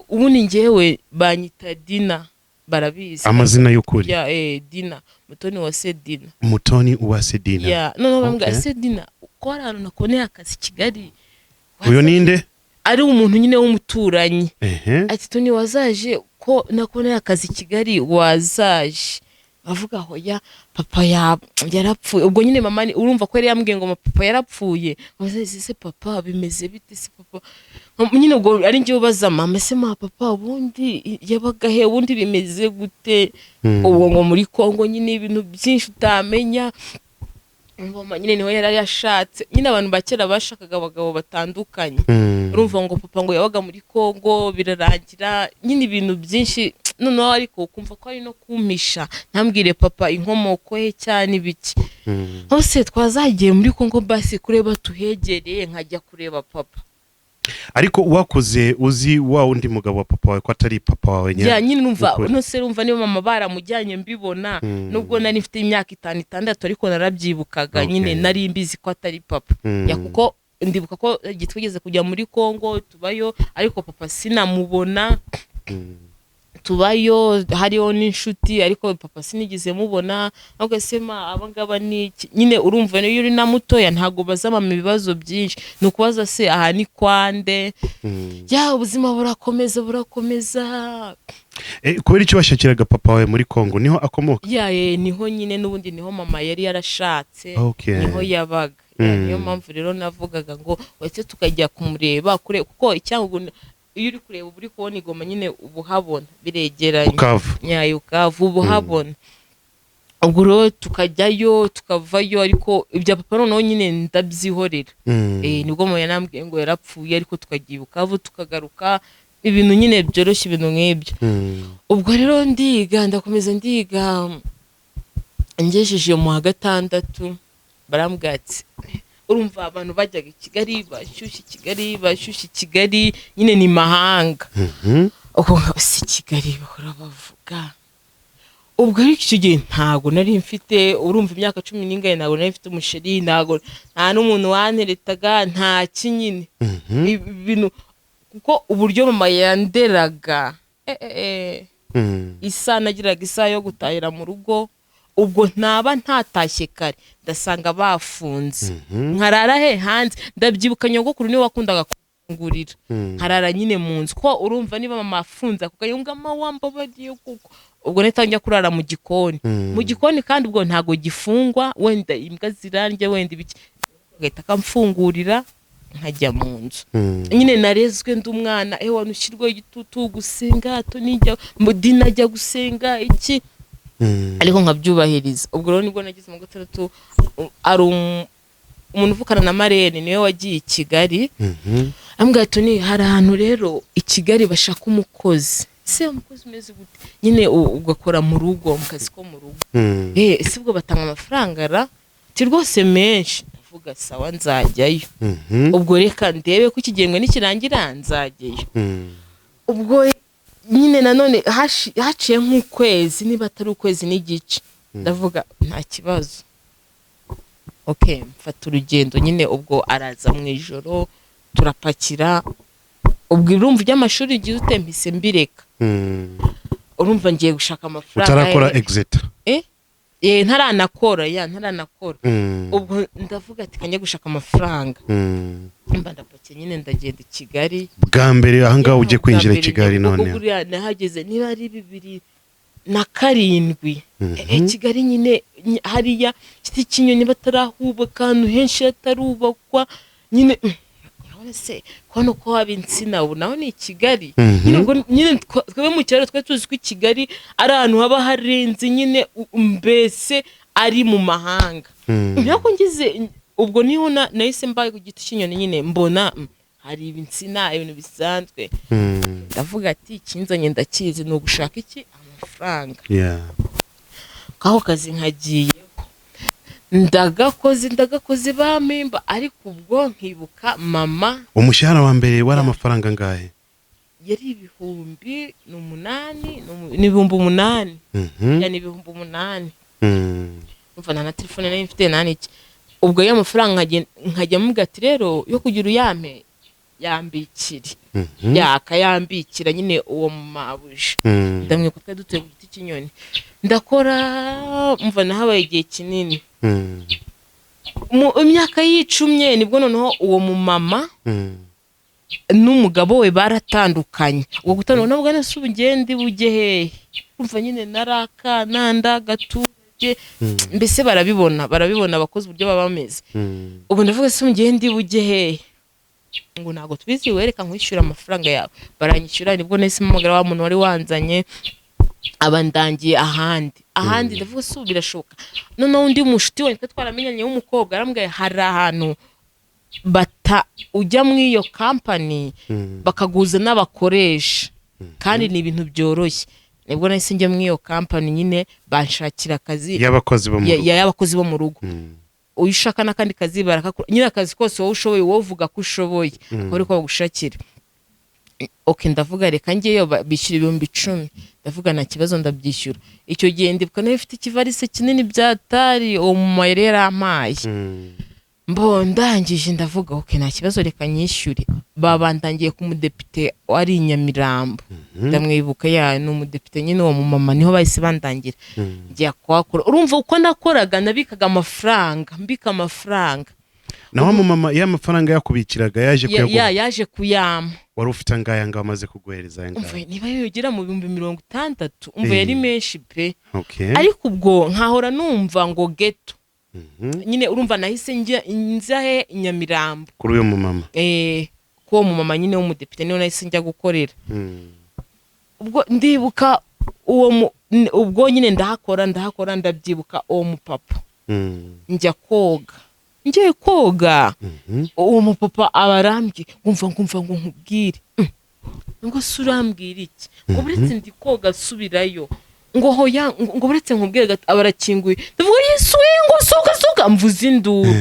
Ubundi njyewe banyita Dina, barabizi. Amazina y'ukuri? Ya, Dina Mutoni wa se Dina. Mutoni Uwase Dina. Ya, noneho bambwira: "Se Dina, ko hari ahantu nakuboneye akazi i Kigali?" Uyu ninde? Ari umuntu nyine w'umuturanyi. Ati: "Toni, wazaje ko nakuboneye akazi i Kigali, wazaje?" Avuga: "Hoya, papa yarapfuye." Ubwo nyine mama urumva ko yari yambwiye ngo papa yarapfuye. Nkabaza: "Se papa bimeze bite? Se papa?" Nyine ubwo ari njye ubaza mama: "Se ma, papa ubundi yabaga he? Ubundi bimeze gute?" Ubwo ngo muri Kongo nyine, ibintu byinshi utamenya. Mama nyine niho yari yashatse. Nyine abantu ba kera bashakaga abagabo batandukanye. Urumva ngo papa ngo yabaga muri Kongo, birarangira nyine ibintu byinshi. Noneho ariko ukumva ko ari no kumpisha, ntambwire papa inkomoko ye cyane ibiki. Hose twazagiye muri Kongo basi kureba tuhegereye, nkajya kureba papa. Ariko wakuze uzi wa wundi mugabo wa papa wawe ko atari papa wawe? Ya, nyine numva Ukuri. nose urumva niba mama baramujyanye mbibona, nubwo nari mfite imyaka 5, 6, ariko narabyibukaga. Nyine nari mbizi ko atari papa. Ya, kuko ndibuka ko igihe twigeze kujya muri Kongo tubayo, ariko papa sinamubona. Tubayo hariho n'inshuti, ariko papa sinigeze mubona. Ahubwo se ma, aba ngaba ni iki? Nyine urumva niyo uri na mutoya ntabwo baza mama ibibazo byinshi, ni ukubaza: "Se aha ni kwande?" Ya, ubuzima burakomeza, burakomeza. Kubera icyo washakiraga papa wawe muri Kongo, niho akomoka? Ya, niho nyine n'ubundi niho mama yari yarashatse. Niho yabaga. Ya, niyo mpamvu rero navugaga ngo wese tukajya kumureba kure, kuko icyangugu iyo uri kureba uba uri kubona igoma nyine, uba uhabona biregeranye. Bukavu. Nyayo Bukavu uba uhabona. Ubwo rero tukajyayo tukavayo, ariko ibya papa noneho nyine ndabyihorera. Nibwo mama yanambwiye ngo yarapfuye, ariko tukagiye Bukavu tukagaruka, ibintu nyine byoroshye, ibintu nk'ibyo. Ubwo rero ndiga, ndakomeza ndiga, ngejeje mu wa gatandatu barambwira ati, urumva abantu bajyaga i Kigali bashyushye, i Kigali bashyushye, i Kigali nyine ni mahanga. Ubwo si Kigali bahora bavuga. Ubwo ariko icyo gihe ntabwo nari mfite, urumva imyaka cumi n'ingahe, ntabwo nari mfite umusheri, ntabwo nta n'umuntu wanteretaga, nta kinyine. Ibintu kuko uburyo mama yanderaga, isaha nagiraga, isaha yo gutahira mu rugo, ubwo ntaba ntatashye kare ndasanga bafunze. Nkarara he? Hanze. Ndabyibuka nyogokuru niwe wakundaga kungurira, nkarara nyine mu nzu, ko urumva niba mama afunze ako kanya ngo wambabariye, kuko ubwo nahita njya kurara mu gikoni. Mu gikoni kandi ubwo ntabwo gifungwa, wenda imbwa zirarya, wenda ibiki, agahita akamfungurira nkajya mu nzu. Nyine narezwe ndi umwana, ewa ushyirwaho igitutu gusenga, hato nijya mu dini, ajya gusenga iki, ariko nkabyubahiriza. Ubwo rero nibwo nageze mu gatandatu, ari umuntu uvukana na marene niwe wagiye i Kigali. Ambwira ati: "Ni hari ahantu rero i Kigali bashaka umukozi." Se umukozi umeze gute? Nyine ugakora mu rugo, mu kazi ko mu rugo. Ese ubwo batanga amafaranga ra? Ati: "Rwose menshi." Ndavuga: "Sawa, nzajyayo." Ubwo reka ndebe ko ikigembwe nikirangira nzajyayo. Ubwo nyine nanone haciye nk'ukwezi, niba atari ukwezi n'igice, ndavuga nta kibazo, ok, mfata urugendo nyine. Ubwo araza mu ijoro turapakira. Ubwo urumva iby'amashuri igihe ute mpise mbireka. Urumva ngiye gushaka amafaranga. Utarakora exit? Eh, ntaranakora, ya, ntaranakora. Ubwo ndavuga ati kanjye gushaka amafaranga. Mba ndapakiye nyine, ndagenda i Kigali. Bwa mbere ahangaha ugiye kwinjira i Bwa mbere Kigali? Nyabugogo. Noneho Buriya nahageze niba ari 2007. Kigali nyine hariya giti cy'inyoni batarahubaka, ahantu henshi hatarubakwa nyine. Urabona se kubona ko haba insina, ubu naho ni i Kigali. Nyine ubwo nyine twebwe mu cyaro twari tuzi ko i Kigali ari ahantu haba harenze nyine, mbese ari mu mahanga. Ariko ngeze ubwo niho nahise mbaye ku giti cy'inyoni nyine mbona. Hari insina, ibintu bisanzwe. Ndavuga ati ikinzanye ndakizi, ni ugushaka iki? Amafaranga. K'ako kazi nkagiyeho, ndagakoze, ndagakoze, bampemba, ariko ubwo nkibuka mama. Umushahara wa mbere wari amafaranga angahe? Yari ibihumbi ni umunani, ni 8000. Ya, ni 8000. Umva, nta na telefone nari mfite, nta n'iki. Ubwo iyo amafaranga nkajya mubwira ati rero yo kugira uyampe yambikire. Yakayambikira nyine uwo mabuja. Ndamwibuka, twari dutuye ku giti cy'inyoni. Ndakora, mva nahabaye igihe kinini. Mu imyaka yicumye nibwo noneho uwo mumama n'umugabo we baratandukanye. Ubwo gutandukana, nabwo nese ubu ngende bujye hehe? Umva nyine narakana ndagaturage, mbese barabibona, barabibona abakozi uburyo baba bameze. Ubu ndavuga se ngende bujye hehe? Ngo ntabwo tubizi, wereka nkwishyura amafaranga yawe. Baranyishyura, nibwo nahise mpamagara wa muntu wari wanzanye, aba ndangiye ahandi. Ahandi ndavuga se ubu birashoboka? Noneho undi mushuti wanjye twari twaramenyanye w'umukobwa arambwira hari ahantu bata ujya muri iyo kampani bakaguza n'abakoresha, kandi ni ibintu byoroshye. Nibwo nahise njya muri iyo kampani nyine, banshakira akazi. Y'abakozi bo mu rugo. Y'abakozi bo mu rugo. Uyu ushaka n'akandi kazi barakakora nyine, akazi kose wowe ushoboye, wowe uvuga ko ushoboye, akaba ariko bagushakira. Ok, ndavuga reka njyeyo, bishyura 10,000. Ndavuga nta kibazo, ndabyishyura. Icyo gihe ndibuka nayo ifite ikivarise kinini byatari, uwo mumama yari yarampaye. Mbo ndangije ndavuga ok, nta kibazo, reka nyishyure. Babandangiye ku mudepite wari i Nyamirambo, ndamwibuka, ya, ni umudepite nyine uwo mumama, niho bahise bandangira. Njya kuhakora. Urumva uko nakoraga, nabikaga amafaranga, mbika amafaranga. Naho mu mama iyo amafaranga yakubikiraga yaje kuyaguha? Ya, yaje kuyampa. Wari ufite angahe ngaho amaze kuguhereza aya Umva, ngahe? niba yogera mu 60,000, umva, yari menshi pe. Ariko ubwo nkahora numva ngo ghetto. Nyine urumva nahise njya nza he? I Nyamirambo. Kuri uyu mumama? Eh, k'uwo mumama nyine w'umudepite, niwe nahise njya gukorera. Ubwo ndibuka uwo ubwo nyine ndahakora, ndahakora, ndabyibuka uwo mupapa. Njya koga, ngiye koga, uwo mupapa aba arambwiye, ngumva ngumva ngo nkubwire. Ngo se urambwira iki? Ngo buretse ndi koga, subirayo. Ngo hoya, ngo buretse nkubwire gato. Aba arakinguye, ndavuga Yesu we, ngo sohoka, sohoka, mvuze induru.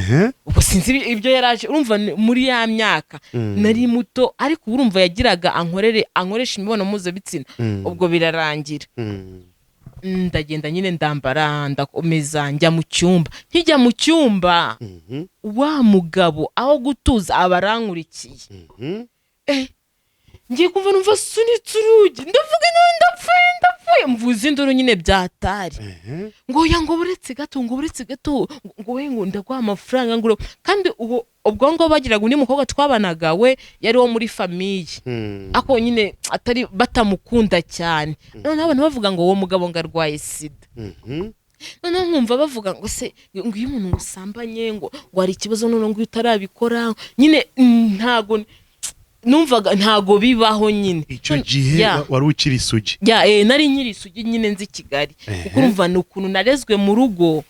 Ubwo sinzi ibyo yaraje. Urumva muri ya myaka nari muto, ariko ubu urumva yagiraga ankorere, ankoresha imibonano mpuzabitsina. Ubwo birarangira. Ndagenda nyine, ndambara, ndakomeza njya mu cyumba. Nkijya mu cyumba, wa mugabo aho gutuza aba arankurikiye. Eh, ngiye kumva numva asunitse urugi, ndavuga none ndapfuye, ndapfuye, mvuze induru nyine byatari. Ngo ya, ngo buretse gato, ngo buretse gato, ngo we, ngo ndaguha amafaranga, ngo kandi ubu ubwo ngo bagiraga undi mukobwa twabanaga, we yari wo muri famille, ako nyine atari batamukunda cyane. Noneho abantu bavuga ngo uwo mugabo ngo arwaye sida. Noneho nkumva bavuga ngo se ngo iyo umuntu musambanye ngo hari ikibazo, noneho ngo iyo utarabikora nyine, ntago numvaga, ntago bibaho nyine. Icyo gihe wari ukiri isugi? Ya, nari nkiri isugi nyine, nzi Kigali. Kuko urumva ni ukuntu narezwe mu rugo,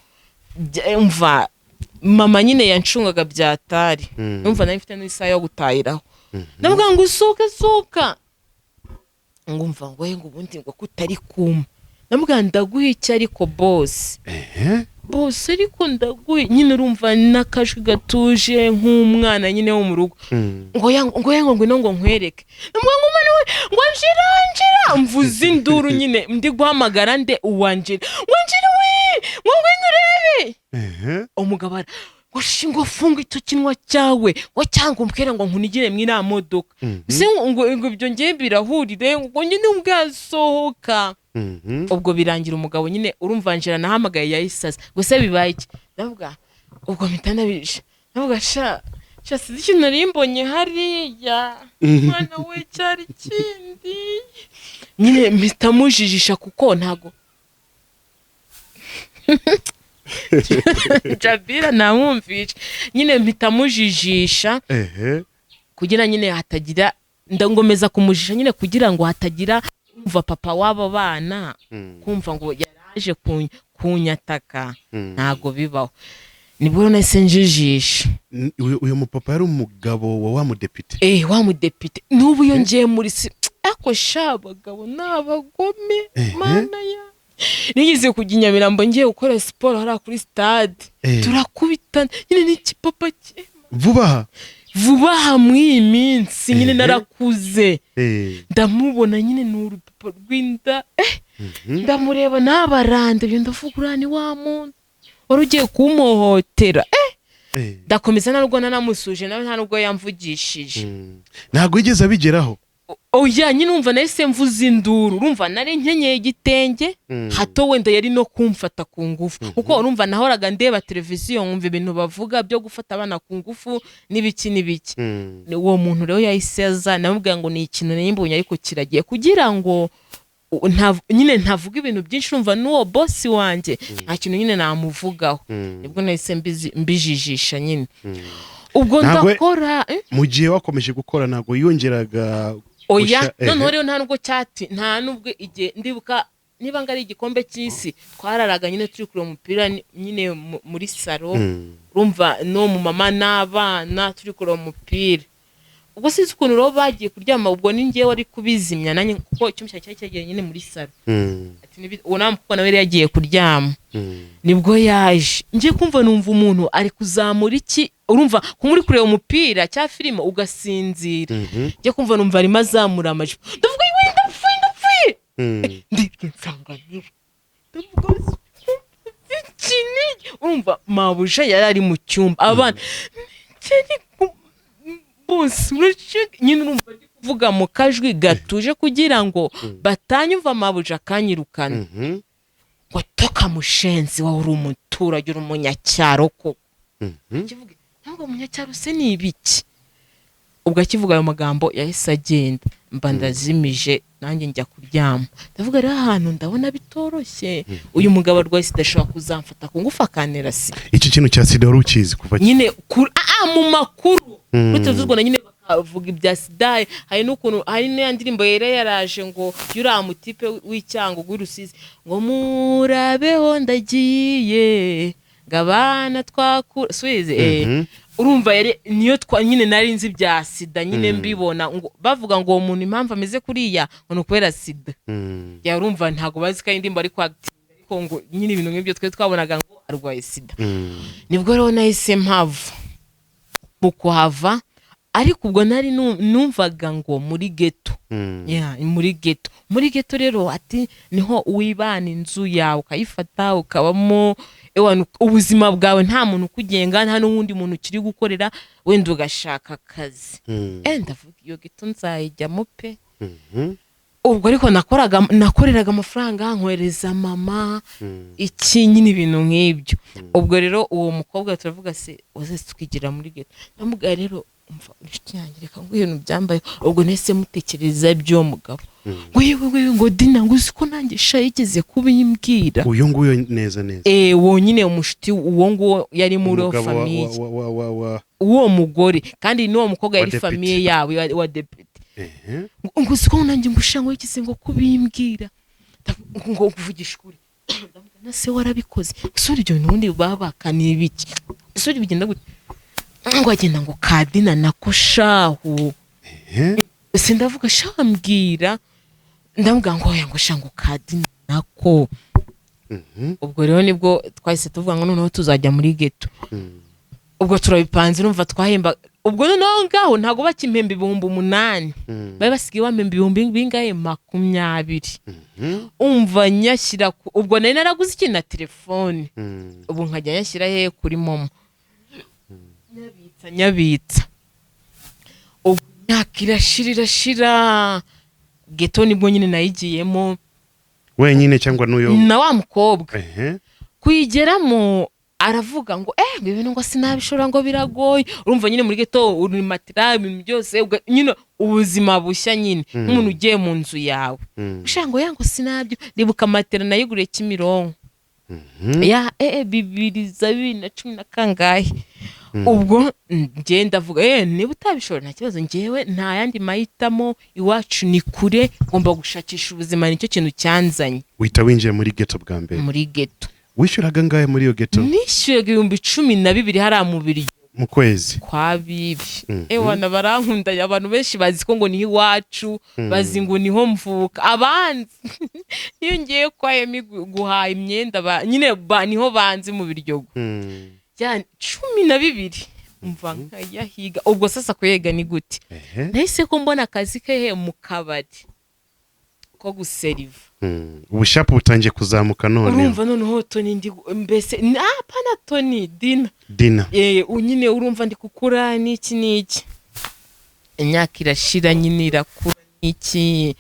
umva mama nyine yancungaga byatari. Numva nari mfite n'isaha yo gutahiraho. Ndavuga ngo usohoke, sohoka, ngumva ngo we, ngo ubundi ngo kutari kuma. Ndavuga ndaguha iki ariko boss? Boss, ariko ndaguha nyine, urumva n'akajwi gatuje nk'umwana nyine wo mu rugo. Ngo ya, ngo ya, ngo ngwino, ngo nkwereke. Ndavuga ngo mwana we, ngo nshira, nshira, mvuze induru nyine ndi guhamagara nde? Uwanjira, ngo nshira we, ngo ngwino urebe. Umugabo ara ngo shi, ngo funga icyo kinwa cyawe, ngo cyangwa umbwire ngo nkunigire mu iriya modoka. Se ngo ibyo ngiye birahurire? Ngo nyine ubwasohoka. Ubwo birangira umugabo nyine, urumva njira nahamagaye yahise aza, ngo se bibaye iki? Ndavuga ubwo mpita ndabije, ndavuga sha sha, sinzi ikintu nari mbonye hariya, mwana we, cyari kindi nyine, mpita mujijisha kuko ntago Jabira namwumvishe nyine, mpita mujijisha kugira nyine hatagira, ndangomeza kumujijisha nyine kugira ngo hatagira kumva papa w'abo bana kumva ngo yaraje kunyataka. Ntago bibaho. Nibwo nahise njijisha. Uyu mupapa yari umugabo wa mudepite? Eh, wa mudepite. N'ubu iyo ngiye muri si ako sha, abagabo ni abagome. Mana ya, nigeze kujya i Nyamirambo ngiye gukora siporo hariya kuri stade, turakubitana nyine n'ikipapa cye. Vuba aha? Vuba aha muri iyi minsi nyine. Narakuze. Ndamubona nyine, ni urupapa rw'inda, ndamureba nabaranda ibyo, ndavuga: "Uriya ni wa muntu wari ugiye kumuhohotera." Ndakomeza, nta nubwo nanamusuje, nawe nta nubwo yamvugishije. Ntabwo yigeze abigeraho? Oya nyine, umva, nahise mvuza induru. Urumva nari nkenyeye igitenge, hato wenda yari no kumfata ku ngufu, kuko urumva nahoraga ndeba televiziyo, nkumva ibintu bavuga byo gufata abana ku ngufu n'ibiki n'ibiki. Uwo muntu rero yahise aza, namubwira ngo ni ikintu nari ariko kiragiye kugira ngo nyine ntavuga ibintu byinshi. Urumva n'uwo bosi wanjye nta kintu nyine namuvugaho. Nibwo nahise mbijijisha nyine ubwo. Ndakora, eh? Mu gihe wakomeje gukora ntabwo yongeraga Oya. Noneho rero nta nubwo cyati, nta nubwo igihe ndibuka niba ngo ari igikombe cy'isi, twararaga nyine turi kureba umupira nyine muri salo. Urumva n'uwo mumama n'abana turi kureba umupira. Ubwo sinzi ukuntu rero bagiye kuryama, ubwo ni njyewe wari kubizimya nanjye, kuko icyumba cyari cyegereye nyine muri salo. Ati uwo nawe mukobwa nawe yari yagiye kuryama. Nibwo yaje, ngiye kumva numva umuntu ari kuzamura iki. Urumva kumwe uri kureba umupira cya filime ugasinzira. Ngiye kumva numva arimo azamura amajipo, ndavuga: "Iwe, ndapfuye, ndapfuye!" Ndebye nsanga niwe. Ndavuga: "Iki ni..." Urumva mabuja yari ari mu cyumba, abana bose nyine urumva ari kuvuga mu kajwi gatuje kugira ngo batanyumva, mabuja akanyirukana. Ngo: "Toka mushenzi, wowe uri umuturage, uri umunyacyaro koko." Kivuga ntabwo umunyacyaro se ni ibiki? Ubwo akivuga ayo magambo yahise agenda, mba ndazimije nanjye njya kuryama. Ndavuga rero ahantu ndabona bitoroshye, uyu mugabo arwaye sida, ashobora kuzamfata ku ngufu akantera sida. Iki kintu cya sida wari ukizi kuva Nyine mu makuru kuri televiziyo Rwanda nyine bakavuga ibya sida. Hari n'ukuntu hari n'iya ndirimbo yari yaraje ngo yuriya mutipe w'icyangugu w'i Rusizi, ngo murabeho ndagiye, ngo abana twakura subize. Urumva yari niyo twa nyine nari nzi bya sida nyine, mbibona ngo bavuga ngo uwo muntu impamvu ameze kuriya ngo ni ukubera sida. Ya, urumva ntabwo bazi ko ari indirimbo ari kwagitinga, ariko ngo nyine ibintu nk'ibyo twe twabonaga ngo arwaye sida. Nibwo rero nahise mpava. Mu kuhava ariko ubwo nari numvaga ngo muri ghetto. Yeah, muri ghetto. Muri ghetto rero ati niho wibana inzu yawe ukayifata ukabamo, ewana ubuzima bwawe nta muntu ukugenga, nta n'uwundi muntu ukiri gukorera, wenda ugashaka akazi. Ndavuga iyo ghetto nzayijyamo pe. Ubwo ariko nakoraga, nakoreraga amafaranga nkohereza mama, iki nyine ibintu nk'ibyo. Ubwo rero uwo mukobwa turavuga se waze twigira muri ghetto. Ndamubwira rero: "Umva inshuti yanjye, reka ngo ibintu byambaye." Ubwo nahise mutekereza iby'uwo mugabo, ngo yewe wewe, ngo Dina, ngo uzi ko nanjye sha yigeze kubimbwira. Uyu nguyu neza neza? Eh, wonyine umushuti uwo nguwo yari muri Umugabo wa famille wa uwo mugore, kandi n'uwo mukobwa Wa yari depite. famille yabo wa depite. Ngo uzi ko nanjye ngo usha ngo yigeze ngo kubimbwira. Ngo kuvugisha ukuri, ndavuga na se warabikoze gusura ibyo bintu, ubundi baba bakaniye ibiki, gusura bigenda gute? Ngo agenda ngo kadina nako shahu. Se ndavuga shambwira, ndamubwira ngo oya, ngo sha ngo kadina nako. Ubwo rero nibwo twahise tuvuga ngo noneho tuzajya muri ghetto. Ubwo turabipanze, urumva twahemba, ubwo noneho ngaho ntabwo bakimpemba 8000. Bari basigaye bampemba ibihumbi bingahe? 20. Umva nyashyira ubwo nari naraguze ikintu na telefone. Ubu nkajya nyashyira he? Kuri MoMo, nyabitsa nyabitsa. Ubwo imyaka irashira irashira. Ghetto nibwo nyine nayigiyemo. Wenyine cyangwa n'uyo? Na wa mukobwa. Kuyigeramo aravuga ngo ngo ibintu ngo sinabishobora, ngo biragoye. Urumva nyine muri ghetto uri matera, ibintu byose, nyine ubuzima bushya nyine nk'umuntu ugiye mu nzu yawe. Ushaka ngo ya ngo sinabyo. Ndibuka matera nayiguriye Kimironko. Ya bibiri za 2010 na kangahe. Ubwo njye ndavuga: "Niba utabishobora nta kibazo, njyewe nta yandi mahitamo, iwacu ni kure, ngomba gushakisha ubuzima, nicyo kintu cyanzanye." Uhita winjira muri ghetto bwa mbere? Muri ghetto. Wishyuraga angahe muri iyo ghetto? Nishyuraga 12,000 hariya mu Biryo. Mu kwezi? Kwa Bibi. Ewana, barankunda. Abantu benshi bazi ko ngo niho iwacu, bazi ngo niho mvuka. Abanzi niyo ngiye kwa Emi guhaha imyenda, nyine niho banzi mu Biryogo. Ya 12, umva, nkayahiga. Ubwo sasa kuyega ni gute? Nahise ko mbona akazi kehe? Mu kabari ko guseriva. Ubushapu butangiye kuzamuka none. Urumva noneho Toni, ndi mbese apana Toni, Dina. Dina. Nyine urumva ndi gukura n'iki n'iki, imyaka irashira nyine, irakura n'iki.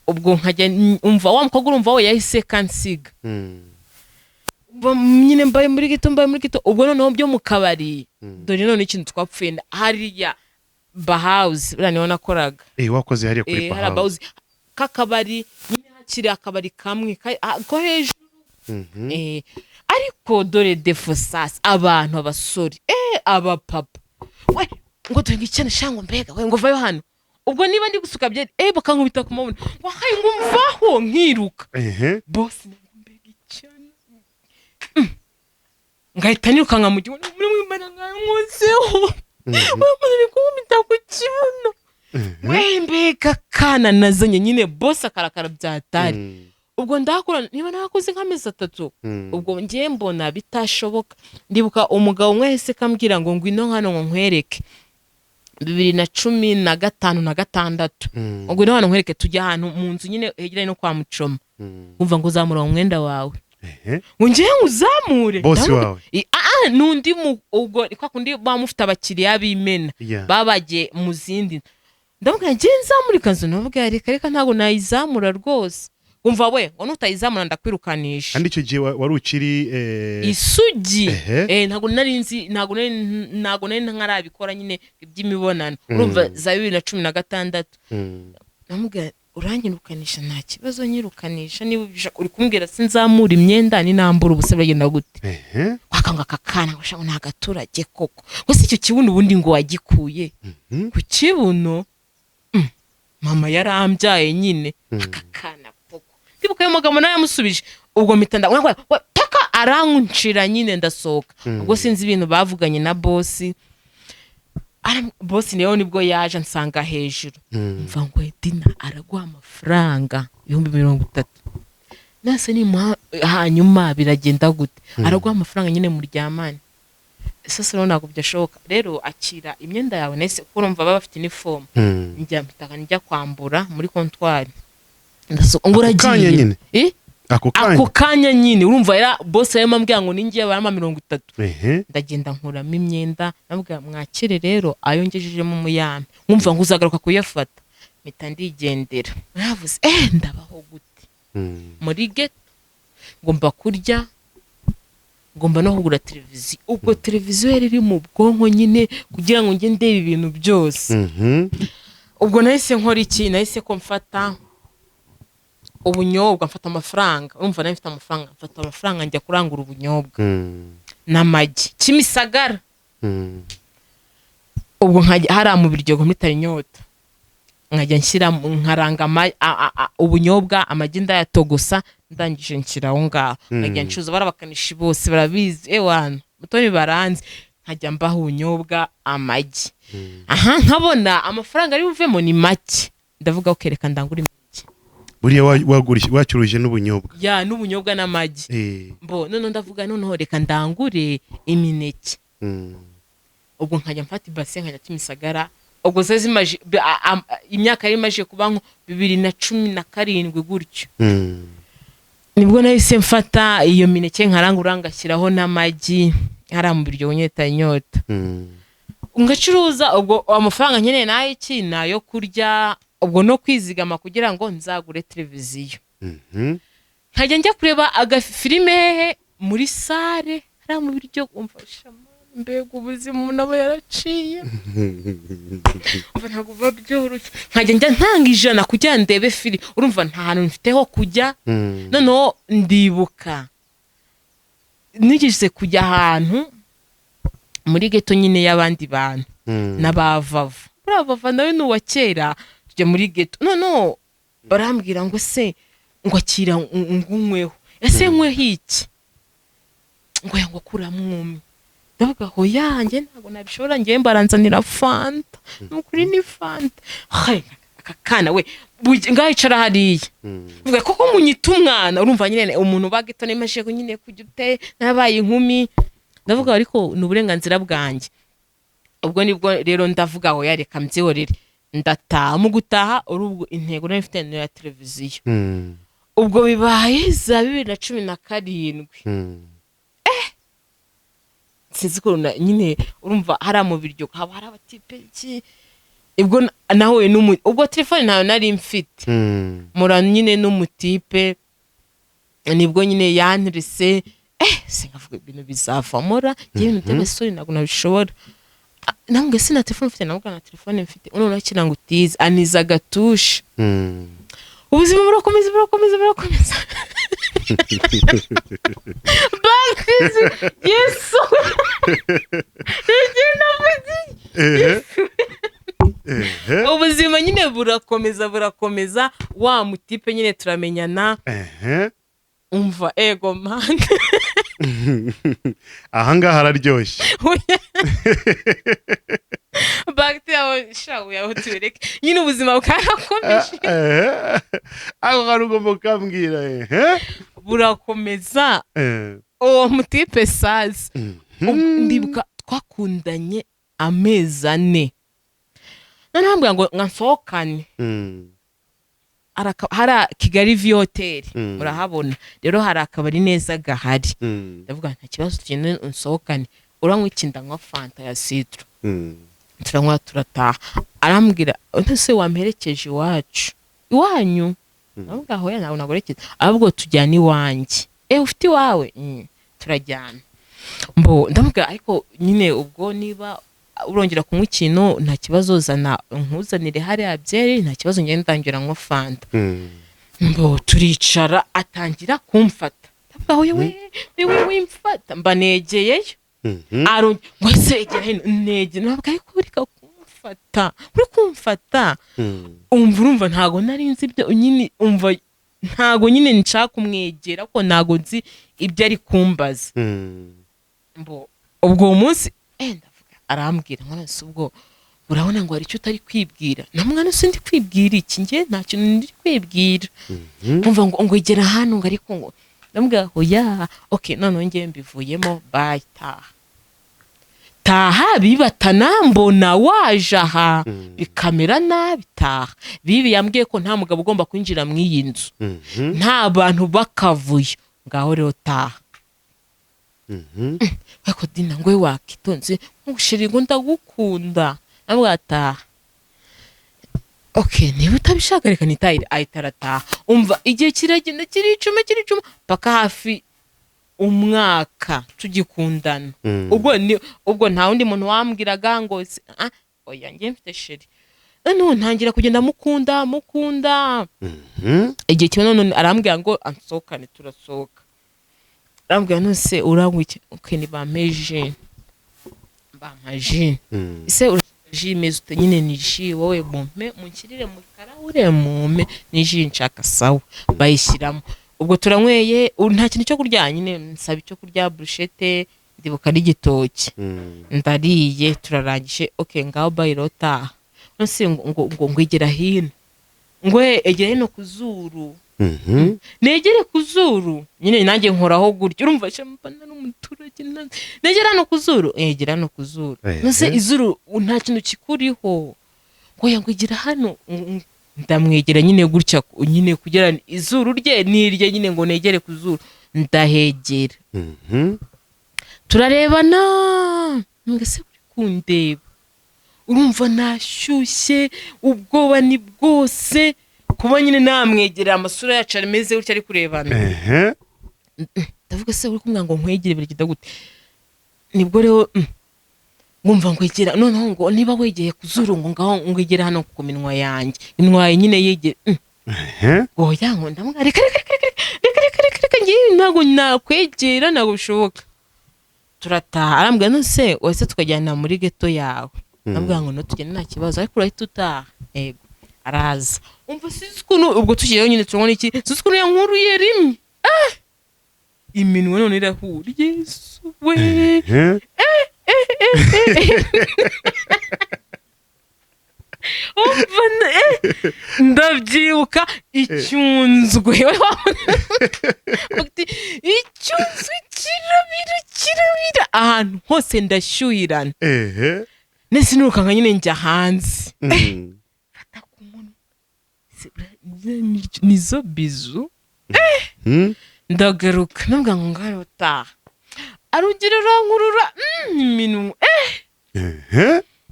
Ubwo nkajya umva wa mukobwa, urumva we yahise kansiga. Umva nyine mbaye muri ghetto, mbaye muri ghetto. Ubwo noneho byo mu kabari, dore none ikintu twapfuye hariya Bahawuzi, buriya niho nakoraga. Wakoze hariya kuri Hariya Bahawuzi? Bahawuzi k'akabari nyine, hakiri akabari kamwe ko hejuru. Ariko dore défaut sasa, abantu abasore, abapapa we, ngo dore ngo icyana shango, mbega we, ngo vayo hano. Ubwo niba ndi gusuka byeri, bakankubita ku mabuno ngo hayi, ngo mvaho, nkiruka. Boss ngo mbega icyana. Ngahita nirukanka mu gihugu muri mwimbana nkozeho, uri kunkubita ku kibuno we, mbega kana nazanye nyine. Boss akarakara byatari. Ubwo ndakora, niba narakoze nk'amezi 3. Ubwo ngiye mbona bitashoboka. Ndibuka umugabo umwe yahise kambwira ngo ngwino hano ngo nkwereke, 2015 na gatandatu. Ngo ngwino hano nkwereke, tujya ahantu mu nzu nyine hegeranye no kwa Mucoma. Umva, ngo uzamura umwenda wawe. Ngo ngewe nguzamure? Boss Ndavuga- wawe? Ah, n'undi ubwo kwa kundi baba mufite abakiriya b'imena, baba bagiye mu zindi. Ndamubwira ngewe nzamura ikanzu? Ndamubwira reka reka, ntabwo nayizamura rwose. Umva we, ngo nutayizamura ndakwirukanisha. Kandi icyo gihe wari ukiri Isugi. Ntabwo nari nzi, ntabwo nari ntarabikora nyine iby'imibonano. Urumva za 2016. Ndamubwira uranyirukanisha nta kibazo, nyirukanisha niba ubishaka. Uri kumbwira sinzamura imyenda, ninambura ubusa biragenda gute? Wakanga aka kana ngo shaka ni agaturage koko, ngo si icyo kibuno ubundi ngo wagikuye ku kibuno? Mama yarambyaye nyine. Aka kana koko, ndibuka ayo magambo nayamusubije. Ubwo mpita paka arancuira nyine, ndasohoka. Ubwo sinzi ibintu bavuganye na boss. Boss niyo nibwo yaje ansanga hejuru. Mva ngo Dina araguha amafaranga 30,000 nase nimuha, hanyuma biragenda gute? Araguha amafaranga nyine muryamane. Sasa rero ntabwo byashoboka. Rero akira imyenda yawe. Nahise, kuko urumva baba bafite inifomu, njya mpita njya kwambura muri comptoir, ndasohoka ngo Ako kanya uragiye nyine? Eh? Ako kanya? Ako kanya nyine. Urumva yara boss yarimo ambwira ngo ningiye barama 30. Ndagenda nkuramo imyenda, nabwira mwakire rero ayo ngejejemo umuyambi, nkumva ngo uzagaruka kuyafata. Mpita ndigendera. Navuze ndabaho gute muri ghetto? Ngomba kurya, ngomba no kugura televiziyo. Ubwo televiziyo yari iri mu bwonko nyine kugira ngo njye ndebe ibintu byose. Ubwo nahise nkora iki? Nahise ko mfata ubunyobwa, mfata amafaranga, urumva nari mfite amafaranga, mfata amafaranga njya kurangura ubunyobwa n'amagi Kimisagara. Ubwo nkajya hariya mu Biryogo muri Tarinyota, nkajya nshyira nkaranga ubunyobwa, amagi ndayatogosa, ndangije nshyira aho ngaho, nkajya ncuza. Barabakanishi bose barabizi, ewana mutoni baranzi. Nkajya mbaha ubunyobwa, amagi. Aha nkabona amafaranga ari buvemo ni make, ndavuga ko reka ndangure imineke. Buriya wacuruje n'ubunyobwa? Ya, n'ubunyobwa n'amagi. Mbo noneho ndavuga noneho reka ndangure imineke. Ubwo nkajya mfata ibase nkajya Kimisagara. Ubwo zari zimaje imyaka yari imaze kuba nko 2017 gutyo. Nibwo nahise mfata iyo mineke nkarangura, ngashyiraho n'amagi hariya mu Biryo nyota inyota. Ngacuruza. Ubwo amafaranga nkeneye n'ay'iki? Ni ayo kurya, ubwo no kwizigama kugira ngo nzagure televiziyo. Nkajya njya kureba agafilime hehe? Muri salle hariya mu Biryo. Umfasha, mbega ubuzima umuntu aba yaraciye! Umva, ntabwo biba byoroshye. Nkajya njya ntanga 100 kugira ngo ndebe filime. Urumva nta hantu mfite ho kujya. Noneho ndibuka nigeze kujya ahantu muri ghetto nyine y'abandi bantu n'abavava. Buriya vava nawe ni uwa kera. Tujya muri ghetto, noneho barambwira ngo se ngo akira ngo unyweho. Ese nkweho iki? Ngo yango kuramwumye. Ndavuga, hoya, njye ntabwo nabishobora, njye mbaranzanira Fanta, ni ukuri ni Fanta. Hai, aka kana we, ngaho icara hariya. Vuga koko munyita umwana. Urumva nyine umuntu uba gito nimashije nyine kujya ute nabaye inkumi. Ndavuga, ariko ni uburenganzira bwanjye. Ubwo nibwo rero ndavuga, hoya, reka mbyihorere, ndataha. Mu gutaha, urubwo intego nari mfite ni iya televiziyo. Ubwo bibaye za 2017. Sinzi ukuntu nyine urumva hariya mu biryo haba hari abatipe iki. Ubwo nahuye ubwo telefone ntayo nari mfite. Mura nyine n'umutipe, nibwo nyine yantirise. Sinkavuga ibintu bizavamo ra, njye ibintu by'abasore ntabwo nabishobora. Ah, namubwiye se na telefone mfite, namubwira na telefone mfite, noneho akira ngo utize aniza agatushe. Ubuzima burakomeza, burakomeza, burakomeza. Bakizi Yesu rigenda. Ehe. Ehe. Ubuzima nyine burakomeza, burakomeza, wa mutipe nyine turamenyana. Umva, ego man. Ahangaha hararyoshye. Bagiti yawe shawu yawe tubereke nyine ubuzima bwarakomeje. Ehe. Aho hantu ugomba kukambwira, ehe. Burakomeza. Uwo mutipe sazi ndibuka twakundanye amezi 4, noneho ambwira ngo nsohokane. Hari Kigali View Hotel. Murahabona rero hari akabari neza gahari. Ndavuga, nta kibazo, tugende unsohokane. Uranywa iki? Ndanywa Fanta ya citron. Turanywa, turataha. Arambwira, ese wamperekeje iwacu, iwanyu? Ndavuga, hoya, ntabwo naguherekeza, ahubwo tujyana iwanjye. Ufite iwawe? Turajyana. Mbo ndamubwira, ariko nyine ubwo niba urongera kunywa ikintu, nta kibazo, zana nkuzanire hariya byeri, nta kibazo, ngende ndangira nywa Fanta. Mbo turicara, atangira kumfata. Ndavuga, hoya we we wimfata. Mba negeyeyo. Arongera ngo ese egera hino, negera. Ntabwo, ariko ureka kumfata, uri kumfata. Umva, urumva ntago nari nzi ibyo nyine, umva ntago nyine nshaka kumwegera ko ntago nzi ibyo ari kumbaza. Mbo ubwo uwo munsi ndavuga, arambwira ngo none se ubwo urabona ngo hari icyo utari kwibwira? Na mwana se ndi kwibwira iki? Njye nta kintu ndi kwibwira. Umva, ngo egera hano, ngo ariko ngo ndamubwira, hoya, okay, noneho njyewe mbivuyemo, bye, taha taha, bibatana mbona waje aha bikamera nabi, taha. Bibi yambwiye ko nta mugabo ugomba kwinjira mu iyi nzu nta bantu bakavuyo. Ngaho rero taha. Ariko Dina ngo we wakitonze nkushiri, ngo ndagukunda. Nabwo ataha, okay, niba utabishaka reka nitahire. Ahita arataha. Umva, igihe kiragenda kiricuma, kiricuma, paka hafi umwaka tugikundana. Ubwo nta wundi muntu wambwiraga ngo oya, njye mfite chéri. Noneho ntangira kugenda mukunda, mukunda. Igihe kimwe none arambwira ngo ansohokane, turasohoka. Arambwira, none se uranywa iki? Okay, ni bampe jus. Bampa jus. Ese urashaka jus imeze ute? Nyine ni jus, wowe mumpe, munshyirire mu karahure, mumpe ni jus nshaka. Sawa, bayishyiramo. Ubwo turanyweye, nta kintu cyo kurya nyine, nsaba icyo kurya, burushete, ndibuka n'igitoki. Ndariye, turarangije. Okay, ngaho bye, taha. None ngo egera hino, ngo egera hino ku zuru. Negere ku zuru nyine, nanjye nkoraho gutyo. Urumva mbana n'umuturage, negera hano ku zuru, egera hano ku zuru. Nose izuru nta kintu kikuriho? Ngo ya, ngo egera hano. Ndamwegera nyine gutya nyine kugira izuru rye nirye nyine, ngo negere ku zuru, ndahegera. Turarebana, mbese uri kundeba, urumva nashyushye, ubwoba ni bwose, kuba nyine namwegerera, amasura yacu ameze gutya ari kurebana. Ndavuga, se uri kumwira ngo nkwegere biragenda gute? Nibwo rero ngumva ngo egera noneho, ngo niba wegeye ku zuru, ngo ngaho ngo egera hano ku minwa yanjye, iminwa yawe nyine yegere. Ngo ya, ngo ndamubwira, reka reka reka reka reka reka reka reka, ngewe ntabwo nakwegera, ntabwo bishoboka. Turataha. Arambwira, none se wese tukajyana muri ghetto yawe? Ndamubwira ngo no tugende, nta kibazo, ariko urahita utaha. Yego, araza. Umva, sinzi ukuntu ubwo tugiyeyo nyine turabona iki, sinzi ukuntu yankuruye rimwe. Iminwa none irahura. Yesu we! Eh? Umva, ndabyibuka icyunzwe. Uti, icyunzwe kirabira, kirabira ahantu hose, ndashyuhirana. Nese nirukanka nyine njya hanze. Fata ku munwa. Nizo bisous. Ndagaruka, nubwo ngo ngaho utaha, arugira urankurura, iminwa,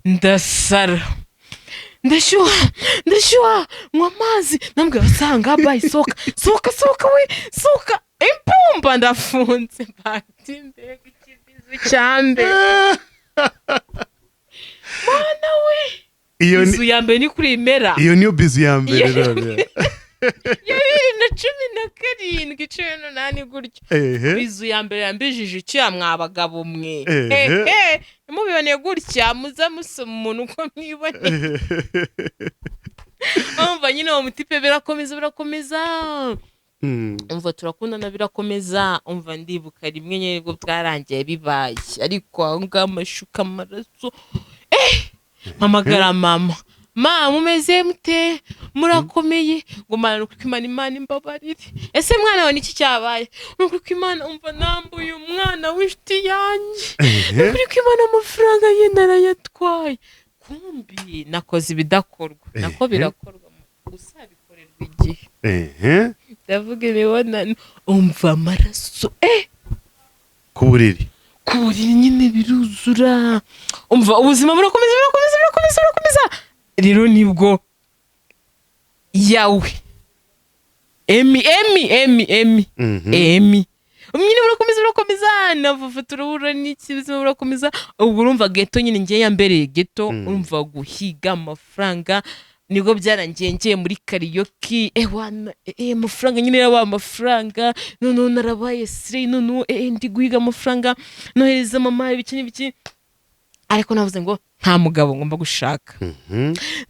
ndasara, ndashyuha, ndashyuha, nywa amazi. Nambwira asanga bayi, sohoka, sohoka, sohoka we, sohoka. Impumba ndafunze bati mbega ikibisous cya mbere, Mana we! Iyo ni Bisous ya mbere ni kuri imera. Iyo niyo bisou ya mbere none. Ya 2017, 18 gutyo. Bisou ya mbere yambijije icyuya, mwa bagabo mwe. Ehe, ntimubibone gutya, muza musoma umuntu uko mwiboneye. Umva nyine, uwo mutipe birakomeza, birakomeza. Umva, turakundana, birakomeza. Umva, ndibuka rimwe nyine nibwo bwarangiye bibaye, ariko aho ngaho amashuka, amaraso, mpamagara mama: "Mama, mumeze mute? Murakomeye?" Ngo: "Mana, ukuri Imana, Imana imbabarire." "Ese mwana wawe, niki cyabaye?" "Ukuri ko Imana, umva, nambuye umwana w'inshuti yanjye. Ukuri ko Imana, amafaranga ye narayatwaye." Kumbi nakoze ibidakorwa nako birakorwa gusa bikorerwa igihe. Ndavuga imibonano, umva, amaraso, Ku buriri. Ku buriri nyine biruzura. Umva, ubuzima burakomeza, burakomeza, burakomeza, burakomeza. Rero nibwo yawe emi emi emi emi emi nyine burakomeza, burakomeza, navuva turabura n'iki, ubuzima burakomeza. Ubwo urumva ghetto nyine ngiye yambereye ghetto. Urumva, guhiga amafaranga nibwo byarangiye ngiye muri karaoke, ewana, amafaranga nyine yabaye amafaranga. Noneho narabaye sire, noneho ndi guhiga amafaranga, nohereza mama ibiki n'ibiki, ariko navuze ngo nta mugabo ngomba gushaka.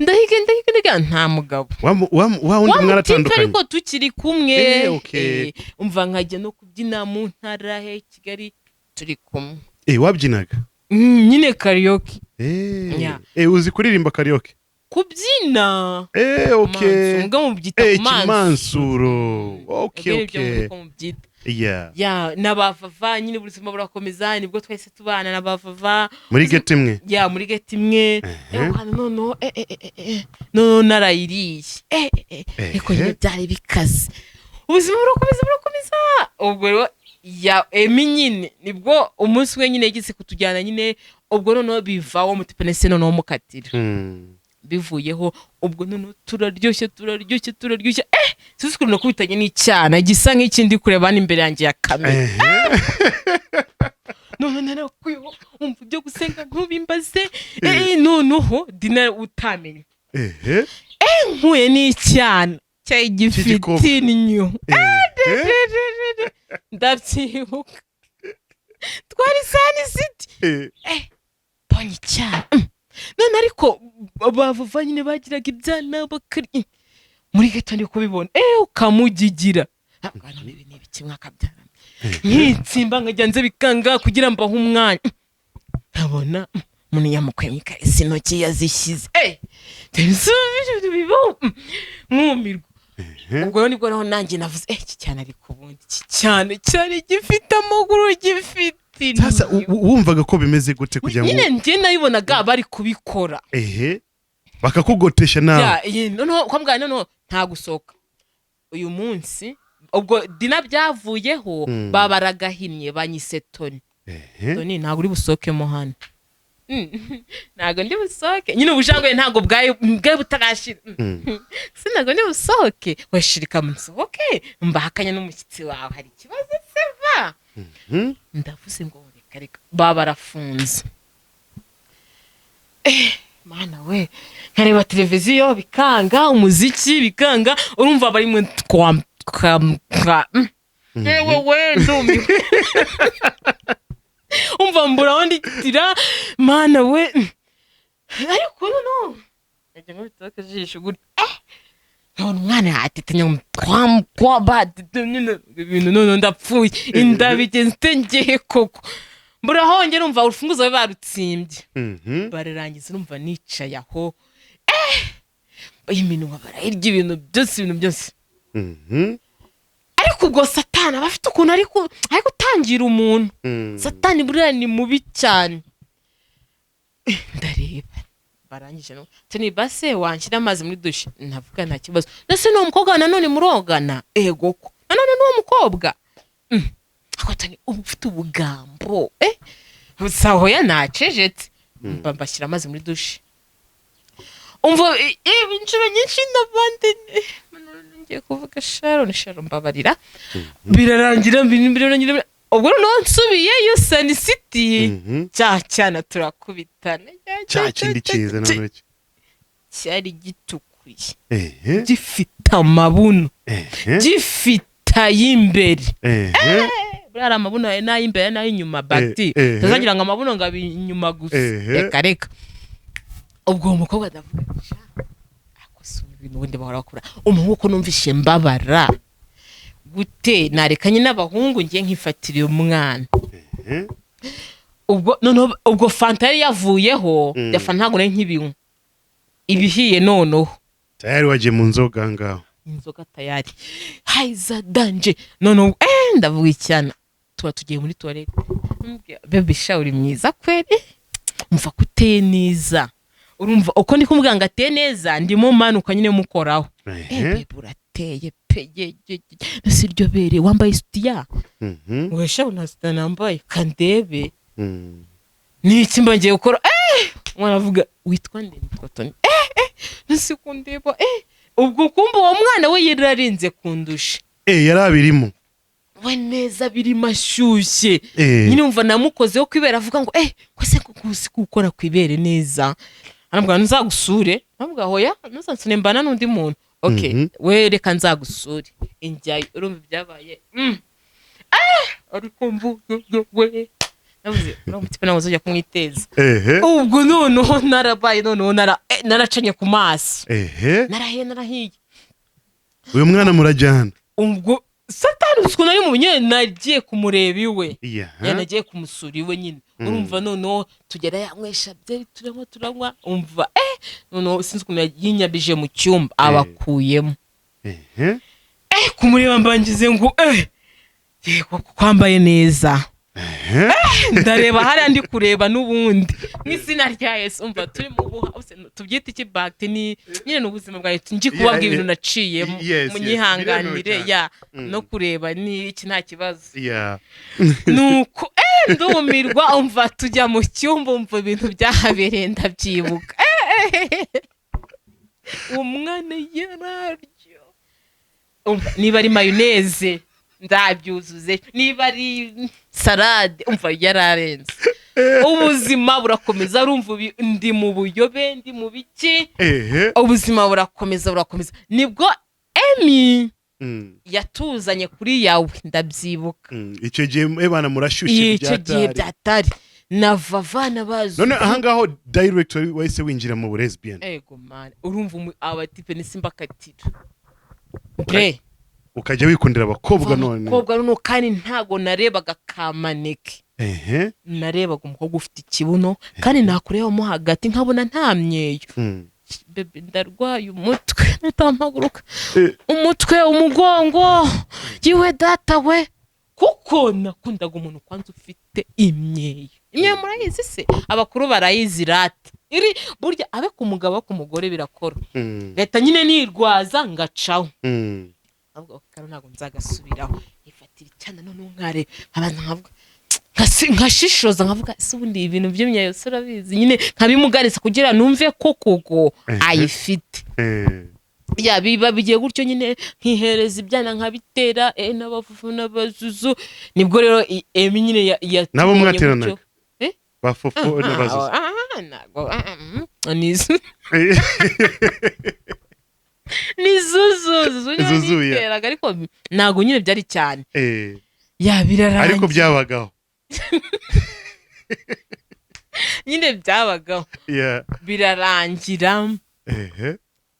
Ndahiga, ndahiga, ndahiga, nta mugabo. Wa wundi Wa mutipe. mwaratandukanye? Ariko tukiri kumwe. Okay. Umva, nkajya no kubyina mu ntara he, Kigali, turi kumwe. Wabyinaga? Nyine karaoke. Yeah. Uzi kuririmba karaoke? Kubyina. Okay. Mansu, mbwa mubyita kumansu. Kimansuro, okay. Ibyo nibyo Okay. muko mubyita. Yeah. Ya, n'abavava nyine, ubuzima burakomeza, nibwo twahise tubana n'abavava. Muri ghetto imwe? Ya, muri ghetto imwe. Ewana, noneho noneho narayiriye, ariko nyine byari bikaze. Ubuzima burakomeza, burakomeza. Ubwo rero ya emi nyine nibwo umunsi we nyine yigeze kutujyana nyine. Ubwo noneho bivaho mutipenese, noneho mukatira. Bivuyeho, ubwo noneho turaryoshye, turaryoshye, turaryoshye, sinzi ukuntu nakubitanye n'icyana gisa nk'iki ndi kureba hano imbere yanjye ya kamera. None narakuyeho, umva, ibyo gusenga ntubimbaze. Noneho dina utamenya. Nkuye n'icyana cyari gifite Cy'igikobwa. Inyo. Ndabyibuka, twari Sun City. Mbonye icyana. None ariko bavava nyine bagiraga ibyana bakarya muri ghetto, ndi kubibona, ukamugigira. Ntabwo none ibi ni ibiki mwakabyara? Nkitsimba nkajya nze bikanga kugira mbahe umwanya, nkabona umuntu yamukuye mu ikarisi, intoki yazishyize, bibaho, nkumirwa. Ubwo rero nibwo rero nanjye navuze, iki cyane, ariko ubundi iki cyane cyane gifite amaguru, gifite Sasa inyo. Wumvaga ko bimeze gute kugira ngo Nyine njye nabibonaga bari kubikora. Bakakugotesha nawe. Ya, iyi, noneho kwa muganga, noneho nta gusohoka uyu munsi. Ubwo dina byavuyeho. Baba baragahinnye, banyise Toni. Toni, ntabwo uri busohokemo hano. Ntabwo ndi busohoke nyine, ubujangwe ntabwo bwari butarashira. Si ntabwo ndi busohoke, washirika musohoke mbahakanye n'umushyitsi wawe, hari ikibazo se va? Ndavuze ngo reka reka, baba barafunze. Mana we, nkareba televiziyo bikanga, umuziki bikanga, urumva bari mu twa twa twa. Yewe we, ndumiwe. Umva, mbura aho nditira, Mana we. Ariko noneho nkajya nkubitaho akajisho gutya, Nkabona umwana yatetanye nyine ibintu, none ndapfuye, inda bigenze ngiye koko, mbura hongera. Umva, urufunguzo babe barutsimbye. Bararangiza, urumva nicaye aho, iminwa barayirya, ibintu byose, ibintu byose. Ariko ubwo Satani aba afite ukuntu ari gutangira umuntu. Satani buriya ni mubi cyane. Ndareba barangije, no tuni base wanshyira amazi muri douche, navuga nta kibazo. Ndetse n'uwo mukobwa nanone murogana, ego ko nanone n'uwo mukobwa. Ako Toni, uba ufite ubugambo, sahoya nacecetse, mba mbashyira amazi muri douche. Umva, inshuro nyinshi n'abandi ngiye kuvuga Sharon, Sharon mbabarira. Birarangira, birarangira. Ubwo noneho nsubiyeyo Sun City, cya cyana turakubitana. Cya kindi cyiza noneho. Cyari gitukuye, gifite amabuno, gifite ay'imbere. Buriya hari amabuno n'ay'imbere n'ay'inyuma bagiti, utazagira ngo amabuno ngo abe inyuma gusa. Reka reka. Ubwo uwo mukobwa ndavuga, "Sha, ako si ibintu ubundi bahora bakora umuhungu, ko numvishe mbabara gute, narekanye n'abahungu ngiye nkifatira uyu mwana." Ubwo noneho ubwo fanta yari yavuyeho, ya fanta ntabwo nari nkibinywa ibihiye noneho. Tayari wagiye mu nzoga ngaho. Inzoga tayari hayiza danje. Noneho ndavuga icyana, tuba tugiye muri toilette. Mbwira, "Baby sha, uri mwiza kweri, umva ko uteye neza." Urumva uko ndi kumubwira ngo ateye neza, ndimo manuka nyine mukoraho. "Baby, urateye pe, ye ye ye, ese iryo bere wambaye isutiya?" "We sha, nta sutiya nambaye, kandebe." Ni iki mba ngiye gukora? Umwana avuga, "Witwa nde?" "Nitwa Toni." Nasi kundeba, ubwo kumva uwo mwana we yararenze kundusha. Yari abirimo. We neza birimo ashyushye. Nyine umva, namukozeho ku ibere, avuga ngo ko se kuzi gukora ku ibere neza? Arambwira, "Nzagusure." Nambwira, "Hoya, ntuzansure, mbana n'undi muntu." "Okay." "We reka nzagusure." Injyayo, urumva ibyabaye. Ariko mvuge we, navuze uriya mutipe ntabwo uzajya kumwiteza. Ubwo noneho narabaye, noneho naracanye ku maso. Narahiye, narahiye. Uyu mwana murajyana. Ubwo Satani uzi ukuntu ari mu nyine, nagiye kumureba iwe. Yanagiye kumusura iwe nyine. Urumva noneho tugera, yanywesha byeri, turanywa, turanywa, umva, noneho sinzi ukuntu yinyabije mu cyumba, abakuyemo. Kumureba mbangize ngo yego kwambaye neza. Ndareba hariya, ndi kureba n'ubundi mu izina rya Yesu. Umva, turi mu buha tubyite iki bagiti, ni nyine ni ubuzima bwawe, nji kubabwira ibintu naciyemo. Munyihanganire. Biremewe cyane. Ya, no kureba ni iki, nta kibazo. Nuko ndumirwa. Umva, tujya mu cyumba, umva ibintu byahabereye, ndabyibuka. Umwana yararyo. Umva, niba ari mayonnaise nzabyuzuze, niba ari salade, umva yararenze. Ubuzima burakomeza. Urumva ndi mu buyobe, ndi mu biki. Ubuzima burakomeza, burakomeza. Nibwo Emi yatuzanye kuri yawe, ndabyibuka. Icyo gihe ebana murashyushye. Icyo gihe byatari. Byatari na vava na bazi. None ahangaho direct wahise winjira mu lesbian? Ego man, urumva abatipe ni simbakatira bre. Ukajya wikundira abakobwa none. Abakobwa noneho, kandi ntago narebaga kamaneke. Narebaga umukobwa ufite ikibuno, kandi nakurebamo hagati nkabona nta myeyo. Bebe, ndarwaye umutwe, mpaguruka. Umutwe, umugongo, yiwe data we, kuko nakundaga umuntu kwanza ufite imyeyo. Imyeyo murayizi se? Abakuru barayizi rata. Iri burya abe ku mugabo, ku mugore birakora. Leta nyine nirwaza ngacaho. Ahubwo ako karo ntabwo nzagasubiraho. Nifatira icyana noneho nkare nkabanza nkavuga, nkashishoza, nkavuga, ese ubundi ibintu by'imyeyo se urabizi? Nyine nkabimugarisa kugira numve ko koko ayifite. Ya, biba bigiye gutyo nyine, nkihereza ibyana nkabitera, n'abafufu n'abazuzu. Nibwo rero Emi nyine Nabo yatubonye mwateranaga? gutyo. Eh? Bafufu n'abazuzu? Ah, ntabwo, ni zuzu zuzu niyo Zuzu, yeah. niteraga, ariko ntabwo nyine byari cyane. Ya, birarangiye. Ariko byabagaho. Nyine byabagaho. Birarangira.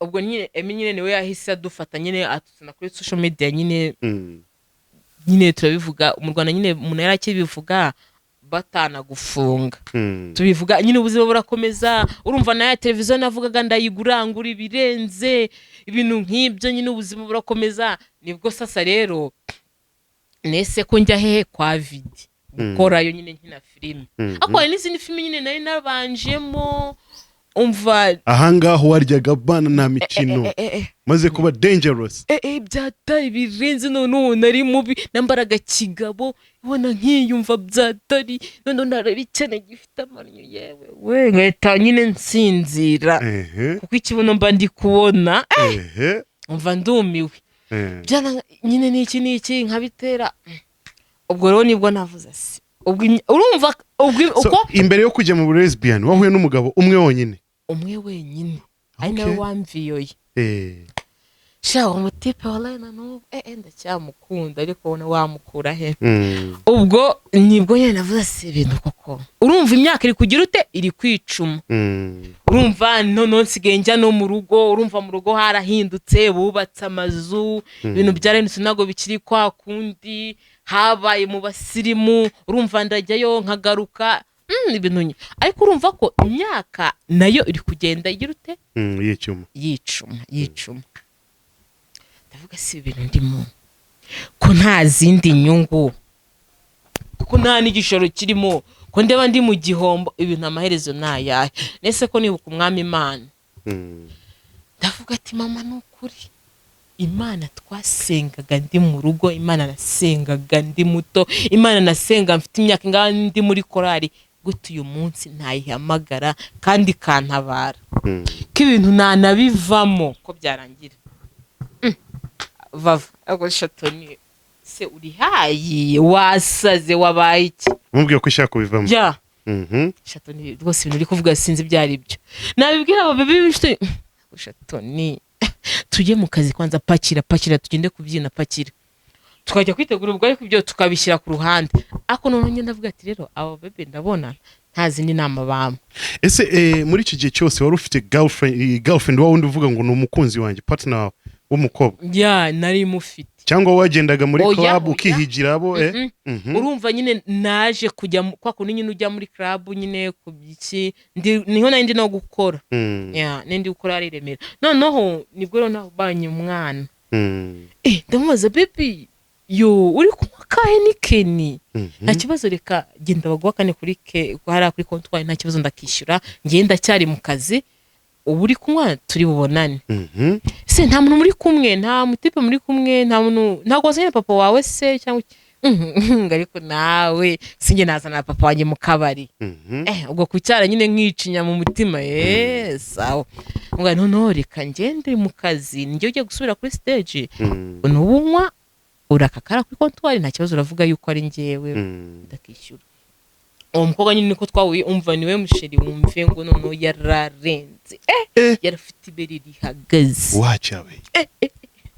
Ubwo nyine Emmy nyine niwe yahise adufata nyine, atuzana kuri social media nyine. Nyine turabivuga mu Rwanda nyine, umuntu yari akibivuga batanagufunga. Tubivuga nyine, ubuzima burakomeza. Urumva nayo televiziyo navugaga ndayigura, ngura ibirenze, ibintu nk'ibyo nyine, ubuzima burakomeza. Nibwo sasa rero nese ko njya hehe kwa Vidi gukorayo nyine, nkina filime. Ariko hari n'izindi filime nyine nari nabanjemo, umva. Ahangaha waryaga bana, nta mikino. Maze kuba dangerous. Byatari birenze. None ubu nari mubi, nambaraga kigabo, ubona nkiyumva byatari. None nareba icyana gifite amannyo, yewe we, nkahita nyine nsinzira, kuko ikibuno mba ndi kubona, umva ndumiwe. Byana nyine n'iki n'iki nkabitera. Ubwo rero nibwo navuze se ubwo urumva ubwo So, uko imbere yo kujya mu lesbian wahuye n'umugabo umwe wonyine? Umwe wenyine, ari nawe wamviyoye. Sha, uwo mutipe wallahi na n'ubu ndacyamukunda, ariko ubona wamukura he? Ubwo nibwo nyine navuze si ibintu koko. Urumva imyaka iri kugira ute, iri kwicuma. Urumva noneho nsigaye njya no mu rugo. Urumva mu rugo harahindutse, bubatse amazu, ibintu byarahindutse, ntabwo bikiri kwa kundi habaye mu basirimu. Urumva ndajyayo nkagaruka, ibintu ariko urumva ko imyaka nayo iri kugenda igira ute? Y'icyuma. Yicuma, yicuma. Ndavuga si ibintu ndimo ko nta zindi nyungu, kuko nta n'igishoro kirimo, ko ndeba ndi mu gihombo, ibintu amaherezo ni ayahe? Nese ko nibuka Umwami Imana, ndavuga ati: "Mama, ni ukuri Imana twasengaga ndi mu rugo, Imana nasengaga ndi muto, Imana nasenga mfite imyaka ingana ndi muri korari, gute uyu munsi ntayihamagara kandi ikantabara, ko ibintu nanabivamo, ko byarangira?" Vava ariko shatoni se uri hayi, wasaze, wabaye iki? Mubwiye ko ushaka kubivamo? Ya. Shatoni rwose, ibintu uri kuvuga sinzi ibyo ari byo. Nabibwira aba bebe b'inshuti: "Shatoni, tujye mu kazi kwanza, pakira, pakira, tugende kubyina, pakira." Tukajya kwitegura ubwo, ariko ibyo tukabishyira ku ruhande. Ariko noneho njye ndavuga ati: "Rero aba bebe ndabona nta zindi nama bampa." Ese muri iki gihe cyose wari ufite girlfriend wa wundi uvuga ngo ni umukunzi wanjye, partner wawe w'umukobwa? Ya, nari mufite. Cyangwa wagendaga muri Oya, club oya. ukihigira abo? Mm-mm. Urumva nyine naje kujya kwa kundi nyine ujya muri club nyine ku iki, niho nari ndi no gukora. Ya, nari ndi gukora ari i Remera. Noneho nibwo rero nabanye umwana. Ndamubaza: "Baby, yo uri kunywa ka Heineken?" "Nta kibazo, reka genda baguha kane kuri ke hariya kuri comptoir, nta kibazo, ndakishyura, ngiye ndacyari mu kazi, ubu uri kunywa turi bubonane." "Se nta muntu muri kumwe, nta mutipe muri kumwe, nta muntu, ntabwo wazanye na papa wawe se cyangwa iki?" Ngo: "Ariko nawe sinjye nazana na papa wanjye mu kabari." Ubwo ku cyara nyine nkicinya mu mutima, sawa. Ngo: "Noneho reka ngende mu kazi, njye ugiye gusubira kuri stage, nubunywa urakakara kuri comptoir, nta kibazo, uravuga yuko ari njyewe, ndakishyura." Uwo mukobwa nyine niko twahuye. Umva, niwe musheri, wumve ngo noneho yararenze, yarafite ibere rihagaze. Wacawe.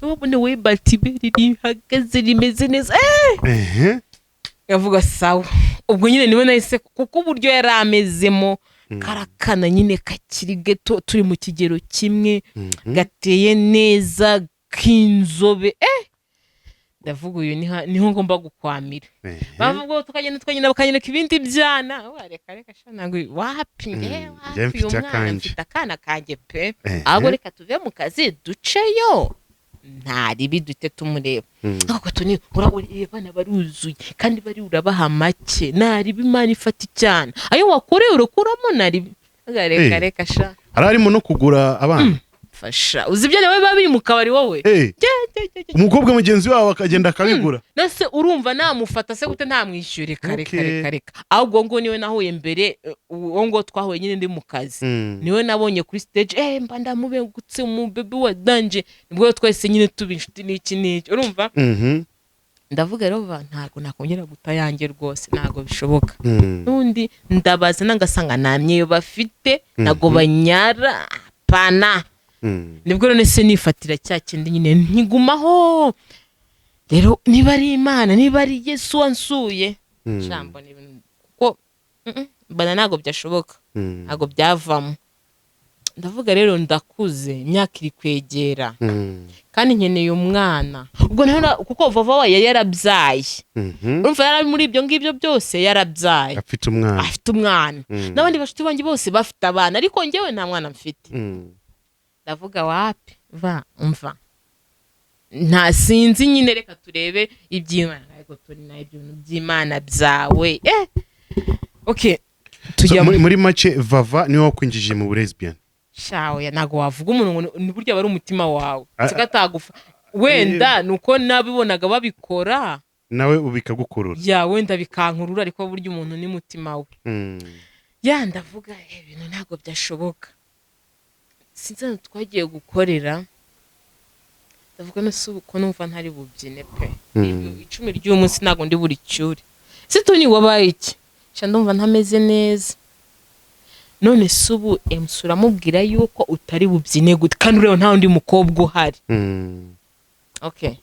Wabona we bati ibere rihagaze rimeze neza. Yavuga sawa. Ubwo nyine niwe nahise, kuko uburyo yari amezemo, karakana nyine kakiri gato, turi mu kigero kimwe, gateye neza, k'inzobe, ndavuga uyu niho ngomba gukwamira. Bavuga tukagenda, tukagenda, bakanyereka ibindi byana. Wa, reka reka sha, ntabwo, wapi ngewe, Njye wapi mfite uyu mwana akanjye. Mfite akana kanjye pe. Ahubwo reka tuve mu kazi duceyo, nta ribi, duhite tumureba. Ariko tuni urabona abana baruzuye kandi bari, urabaha make, nta ribi, Imana ifata icyana, ayo wakoreye urakuramo, nta ribi, reka. Reka sha. Hari harimo no kugura abana? Fasha, uzi ibyo nawe biba biri mu kabari wowe? Jye, jye, jye, jye. Umukobwa mugenzi wabo akagenda akabigura? Nase urumva namufata se gute ntamwishyure? Reka reka. Reka reka. Ahubwo ngo niwe nahuye mbere, uwo ngo twahuye nyine ndi mu kazi, niwe nabonye kuri stage, mba ndamubengutse, umubebe wa danger. Nibwo twese nyine tuba inshuti n'iki n'iki, urumva. Ndavuga rero ntabwo nakongera guta yanjye rwose, ntabwo bishoboka. N'undi ndabaza nangasanga nta myeyo bafite, ntabwo banyara pana. Nibwo none se nifatira cya kindi nyine nkigumaho. Rero niba ari Imana, niba ari Yesu wansuye, jambo ni ibintu kuko mbona ntabwo byashoboka, ntabwo byavamo. Ndavuga rero ndakuze, imyaka iri kwegera, kandi nkeneye umwana. Ubwo naho kuko Vava we yari yarabyaye. Urumva yari ari muri ibyo ngibyo byose, yarabyaye. Afite umwana. Afite umwana. N'abandi bashuti banjye bose bafite abana, ariko njyewe nta mwana mfite. Ndavuga wapi, va umva, nta sinzi nyine, reka turebe iby'Imana. Ariko turi nayo ibyo bintu by'Imana byawe, okay. So, Tujya muri make Vava niwe wakwinjije mu lesbian? Shawe, ntabwo wavuga umuntu ngo ni burya aba ari umutima wawe. Ah, siko atagufa, wenda ni uko nabibonaga babikora. Nawe bikagukurura. Ya, wenda bikankurura, ariko burya umuntu ni mutima we. Ya, ndavuga ibintu ntabwo byashoboka. Sinzi ahantu twagiye gukorera, ndavuga no si ubu ko numva ntari bubyine pe. 10 ry'uyu munsi ntabwo ndi buri cyure. Se Toni, wabaye iki? Sha, ndumva ntameze neza. None se ubu MC uramubwira yuko utari bubyine gute kandi ureba nta wundi mukobwa uhari? Okay,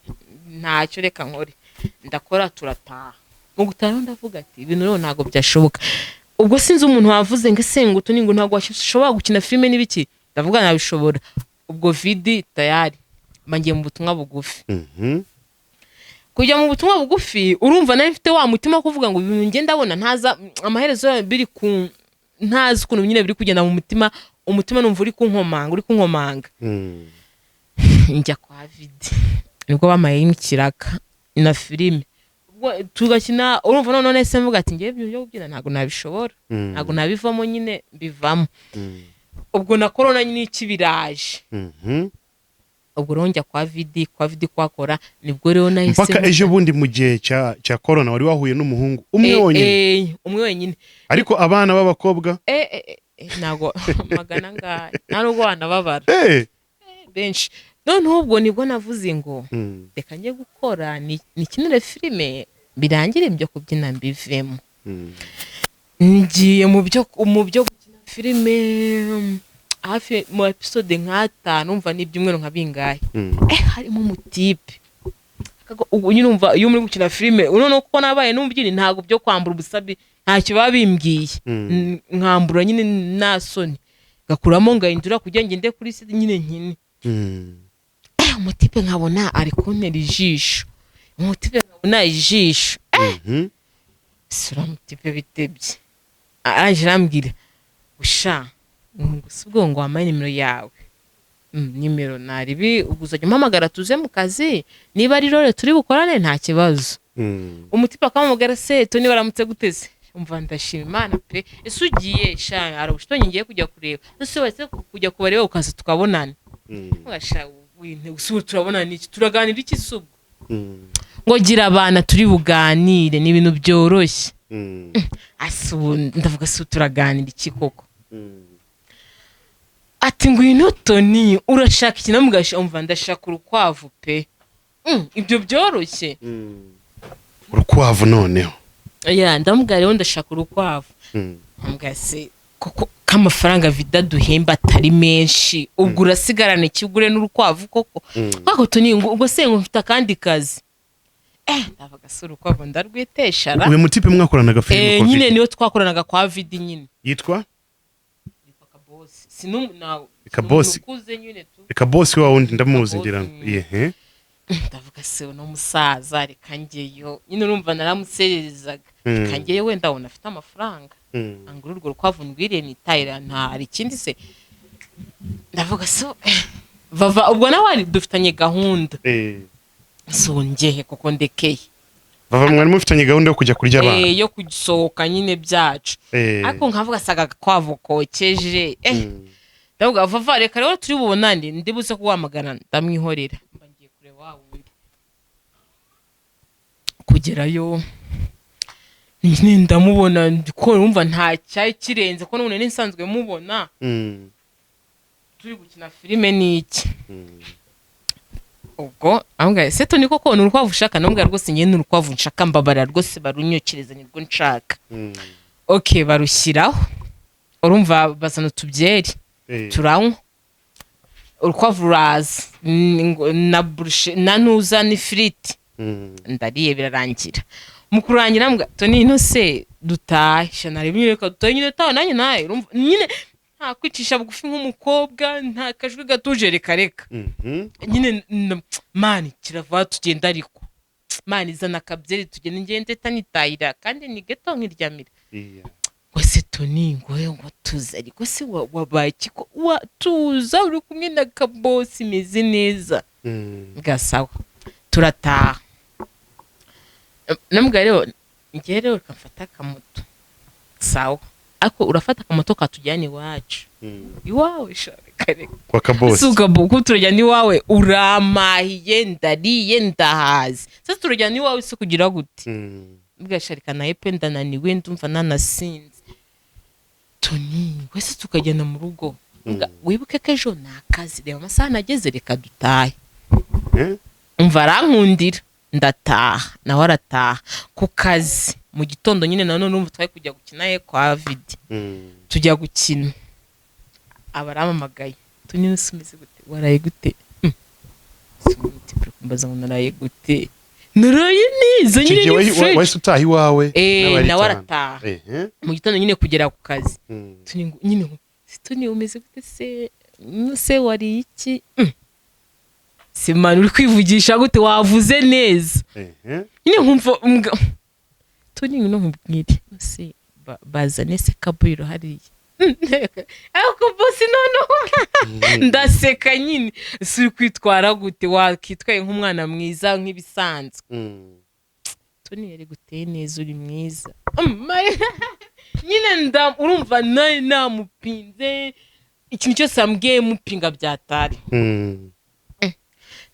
ntacyo, reka nkore. Ndakora, turataha. Mu gutaha rero ndavuga ati ibintu rero ntabwo byashoboka. Ubwo sinzi umuntu wavuze ngo ese ngo Toni ngo ntabwo washobora gukina filime n'ibiki. Ndavuga nabishobora. Ubwo vidi tayari mba ngiye mu butumwa bugufi. Kujya mu butumwa bugufi, urumva nawe mfite wa mutima wo kuvuga ngo ibintu ngenda ndabona ntaza amaherezo yayo biri ku ntazi ukuntu nyine biri kugenda mu mutima. Umutima numva uri kunkomanga, uri kunkomanga. Njya kwa Vidi, nibwo bamaye nk'ikiraka na filime, ubwo tugakina. Urumva noneho nahise mvuga ati ngewe ibintu byo kubyina ntabwo nabishobora. Ntabwo nabivamo nyine, mbivamo. Ubwo na korona nyine ikibiraje. Ubwo rero njya kwa Vidi, kwa Vidi kuhakora nibwo rero nahise Mpaka ejo bundi mu gihe cya korona wari wahuye n'umuhungu umwe wonyine? Umwe wenyine. Ariko abana b'abakobwa? Ntabwo magana angahe, nta nubwo wanababara. Benshi. Noneho ubwo nibwo navuze ngo reka njye gukora nikinire filime birangire, ibyo kubyina mbivemo. Ngiye mu byo gukina filime hafi mu episode nk'atanu, umva n'ibyumweru nka bingahe. Harimo umutipe. Ubwo nyine umva iyo muri gukina filime, noneho kuko nabaye n'umubyinnyi, ntabwo byo kwambura ubusabi ntacyo baba bimbwiye. Nkambura nyine nta soni, ngakuramo ngahindura kugira ngo ngende kuri set nyine nkine. Umutipe nkabona ari kuntera ijisho, umutipe nkabona ijisho. Sura umutipe bitebye araje arambwira usha gusa ubwo ngo wampaye nimero yawe. Nimero naribi, ubwo uzajya umpamagara tuze mu kazi, niba ari role turi bukorane nta kibazo. Umutipe akampamagara: "Se Toni, baramutse guteze?" Umva, ndashima Imana pe. Ese ugiye sha arabushtonye ngiye kujya kureba ese wese kujya kubareba ukaza tukabonana. Ngasha winte gusa ubu turabonana iki, turaganira iki se ubwo? Ngo gira abana turi buganire, ni ibintu byoroshye. Ase ubu ndavuga se ubu turaganira iki koko? Ati ngwino Toni, urashaka iki? Namugasha umva ndashaka urukwavu pe. Ibyo byoroshye. Urukwavu noneho? Ya, ndamubwira rero ndashaka urukwavu. Ndamubwira se koko k'amafaranga vida duhemba atari menshi, ubwo urasigarana ikigure n'urukwavu koko? Koko Toni, ngo ubwo se ngo mfite akandi kazi. Ndavuga se urukwavu ndarwitesha ra? Uyu mutipe mwakoranaga filime Eh, kwa nyine Vidi? Niyo twakoranaga kwa Vidi nyine. Yitwa? Yitwa Kabosi. Sinu na Kabosi. Umuntu ukuze nyine tu. Reka bosi wa wundi ndamuzi. Kabosi, ngira ngo yehe. Ndavuga se uno musaza reka ngeyo nyine, urumva naramuserezaga. Reka ngeyo wenda abona afite amafaranga angura urwo rukwavu ndwiriye nitahira, nta hari ikindi se. Ndavuga so Vava ubwo nawe dufitanye gahunda. So ngehe kuko ndekeye. Vava mwari mufitanye gahunda yo kujya kurya abana? Yo gusohoka nyine byacu. Ariko nkavuga saga agakwavu kokeje. Ndavuga Vava reka rero turi bubonane, ndibuze kuguhamagara, ndamwihorera, mba ngiye kureba wa wundi. Kugerayo nyine ndamubona ko urumva nta cyari kirenze ko n'ubundi nsanzwe mubona turi gukina filime n'iki. Ubwo ambwira ese Toni koko ni urukwavu ushaka? Ndamubwira rwose njye ni urukwavu nshaka, mbabarira rwose barunyokereza, nirwo nshaka. Okay, barushyiraho, urumva bazana utubyeri. Turanywa, urukwavu ruraza na burushe na ntuza n'ifiriti. Ndariye birarangira. Mu kurangira mbwa Toni ino se dutahe? Sha narebe nyine, reka dutahe nyine, tawe nanjye nawe urumva nyine. Nta kwicisha bugufi nk'umukobwa, nta kajwi gatuje, reka reka. Nyine man, kirava tugenda, ariko man, izana akabyeri tugenda, ngende tanitayira kandi ni geto nkiryamira. Ngo se Toni, ngo tuze, ariko se wabaye iki ko wa tuza uri kumwe na kabosi imeze neza? Gasawa, turataha. Namubwira rero, njyewe rero reka mfate akamoto. Sawa, ariko urafata akamoto katujyana iwacu. Iwawe sha, reka reka. Kwa kabosi. Suka buku, turajyana iwawe, uramahiye, ndariye, ndahaze, sasa turajyana iwawe se kugira gute? Mbwira nawe pe, ndananiwe, ndumva nanasinze. Toni wese tukajyana mu rugo. Mbwa, wibuke ko ejo ni akazi, reba amasaha nageze, reka dutahe. Eh? Umva, arankundira, ndataha, nawe arataha ku kazi. Mu gitondo nyine nanone urumva twari kujya gukina ye kwa Vidi. Tujya gukina, aba arampamagaye: "Toni, wese umeze gute? Waraye gute?" Kumbaza ngo naraye gute? Naraye neza. Icyo Nyine gihe ni fresh. Wahise utaha iwawe? Eh, n'abari nawe itanu. arataha. Ehe. Mu gitondo nyine kugera ku kazi, Toni ngo nyine ngo "Toni, umeze gute se? Se wariye iki?" Se man, uri kwivugisha gute? Wavuze neza. Nyine nkumva Toni, ngwino nkubwire se, bazane se kabuyiro hariya. Ariko bosi, noneho ndaseka nyine, si uri kwitwara gute? Wakitwaye nk'umwana mwiza nk'ibisanzwe. Toni yari guteye neza, uri mwiza. Nyine urumva nari namupinze, ikintu cyose yambwiye mupinga byatari.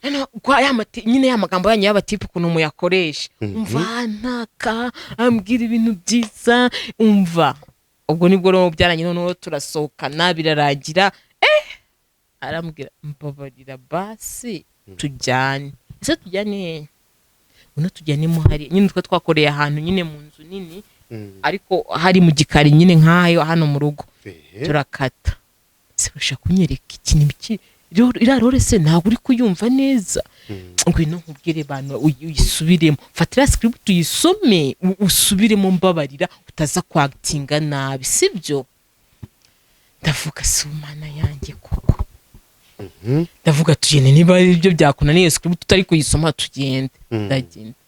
Noneho kwa ya nyine ya magambo yanyu y'abatipe ukuntu muyakoresha. Umva, ntaka ambwira ibintu byiza. Umva, ubwo nibwo rero byarangiye, noneho turasohokana, birarangira. Arambwira: "Mbabarira basi tujyane." "Ese tujyane hehe?" "Uno tujyane muhari." Nyine twe twakoreye ahantu nyine mu nzu nini, ariko hari mu gikari nyine nk'ayo hano mu rugo. Turakata. "Se urashaka kunyereka ikintu iki? Iriya role se ntabwo uri kuyumva neza? Ngwino nkubwire bantu, uyisubiremo, fata iriya script uyisome, usubiremo, mbabarira utaza kwakitinga nabi, sibyo?" Ndavuga: "Si umana yanjye koko." Ndavuga: "Tugende, niba ari ibyo byakunaniye script utari kuyisoma, tugende." Ndagenda.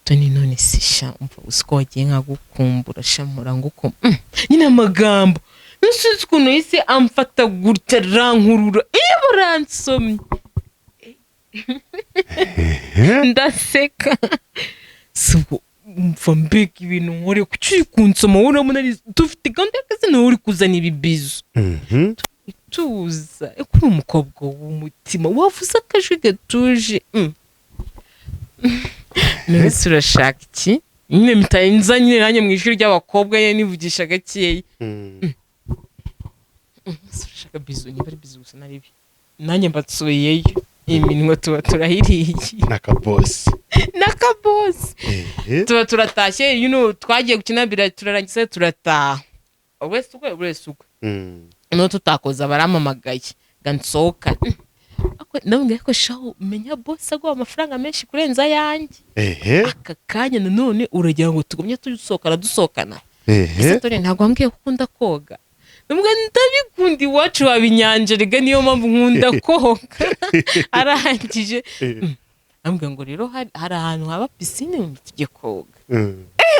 "Toni, none se sha, umva, uzi ko wagiye nkagukumbura sha, mpora ngukumbura." Nyine amagambo, nsuzi ukuntu yahise amfata gutya, arankurura, iyo baransomye ndaseka. Si ubwo umva, mbega ibintu nkore, kuki uri kunsoma? Wowe urabona dufite gahunda y'akazi, nawe uri kuzana ibibizo. Tuza, eko uri umukobwa w'umutima, wavuze akajwi gatuje. None se urashaka iki? Nyine mpita nza nyine nanjye mu ijwi ry'abakobwa nyine nivugisha gakeya. Ese urashaka bizu? Niba ari bizu gusa naribi, nanjye mbatsuyeyo iminwa, tuba turahiriye. N'akabosi. N'akabosi. Tuba turatashye, twagiye gukina turarangiza, turataha, wese ukwe, buri wese ukwe. Noneho tutakoza, barampamagaye ngo nsohokane. Ndamubwira ko shahu, menya bosi aguha amafaranga menshi kurenza ayanjye. Aka kanya nanone uragira ngo tugumye dusohokana dusohokana? Ese dore ntabwo wambwiye ko ukunda koga? Ndamubwira: "Ndabikunda, iwacu haba inyanja rega, niyo mpamvu nkunda koga." Arangije ambwira ngo rero hari ahantu haba pisine, tujye koga.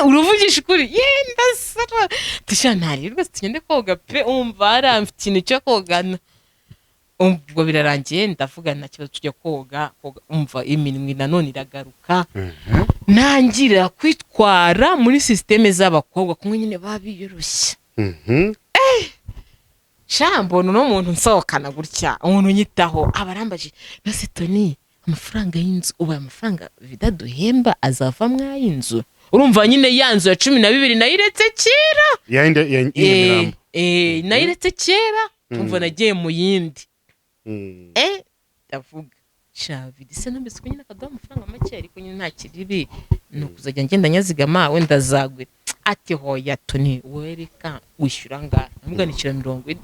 "Uravugisha ukuri?" "Yenda sara tusha ntari rwose, tugende koga pe." Umva, hari mfite ikintu cyo kogana. Ubwo birarangiye, ndavuga nta kibazo, tujya koga koga. Umva, iminwa nanone iragaruka, ntangira kwitwara muri sisiteme z'abakobwa kumwe nyine baba biyoroshya. Sha, mbona uno muntu nsohokana gutya, umuntu unyitaho, aba arambaje: "Nose Toni, amafaranga y'inzu, ubu aya mafaranga Vida duhemba azava mw'ay'inzu?" Urumva nyine ya nzu ya 12 nayiretse kera. Yayindi ya Nyamirambo. Nayiretse kera. Umva, nagiye mu yindi. Ndavuga: "Sha Vida se, numvise ko nyine akaduha amafaranga make, ariko nyine nta kiribi, ni ukuzajya ngenda nyazigama, wenda azagwira." Ati: "Hoya Toni, wereka wishyura angahe?" Ndamubwira: "Nishyura 40."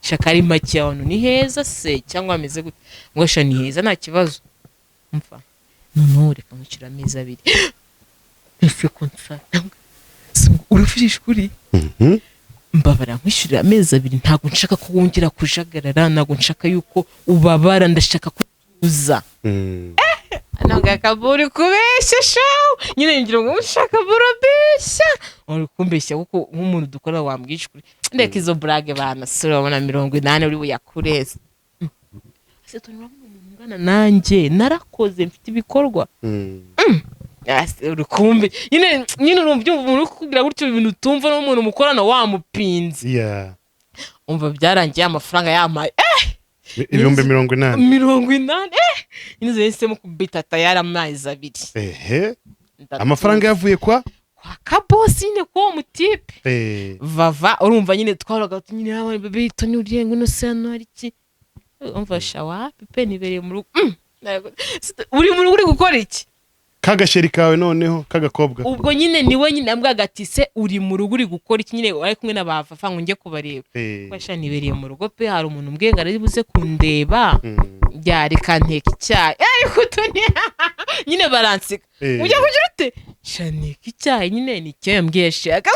"Shaka ari make, ahantu ni heza se cyangwa hameze gute?" Ngo: "Sha, ni heza, nta kibazo." Umva, noneho reka nkwishyura amezi 2. Ese ko nsa uravugisha ukuri? Mbabara nkwishyurira amezi 2, ntabwo nshaka ko wongera kujagarara, ntabwo nshaka yuko ubabara, ndashaka ko utuza. Ntabwo akaburi kubeshya shawu nyine, ngira ngo ushaka burabeshya, uri kumbeshya, kuko nk'umuntu dukora wambwisha ukuri. Ndeka izo burage banasura, urabona 80 uri buyakureze. Ese turi, urabona umuntu ungana nanjye, narakoze, mfite ibikorwa. Ase, uri kumbe nyine urumva umuntu uri kukubwira gutyo ibintu utumva, n'umuntu mukorana wamupinze. Umva, byarangiye amafaranga yampaye 80,000. 80, nyine yahisemo kubita tayari amezi 2. Ehe, amafaranga yavuye kwa Kwa kabosi nyine, k'uwo mutipe. Vava, urumva nyine twaraga nyine abana bebe Toni, uriye ngo se hano hari iki? Umva shawa pipe, nibereye mu rugo. Uri mu rugo uri gukora iki? Kagasheri kawe noneho k'agakobwa. Ubwo nyine niwe nyine ambwaga ati: "Se uri mu rugo uri gukora iki?" Nyine ari kumwe na ba Fafa ngo njye kubareba. Basha, nibereye mu rugo pe, hari umuntu umbwiye ngo ari buze kundeba. Byareka nteka icyayi, ariko Toni nyine baranseka. Ujya kugira ute? Sha, nteka icyayi nyine, ni icyo yambwiye shaka,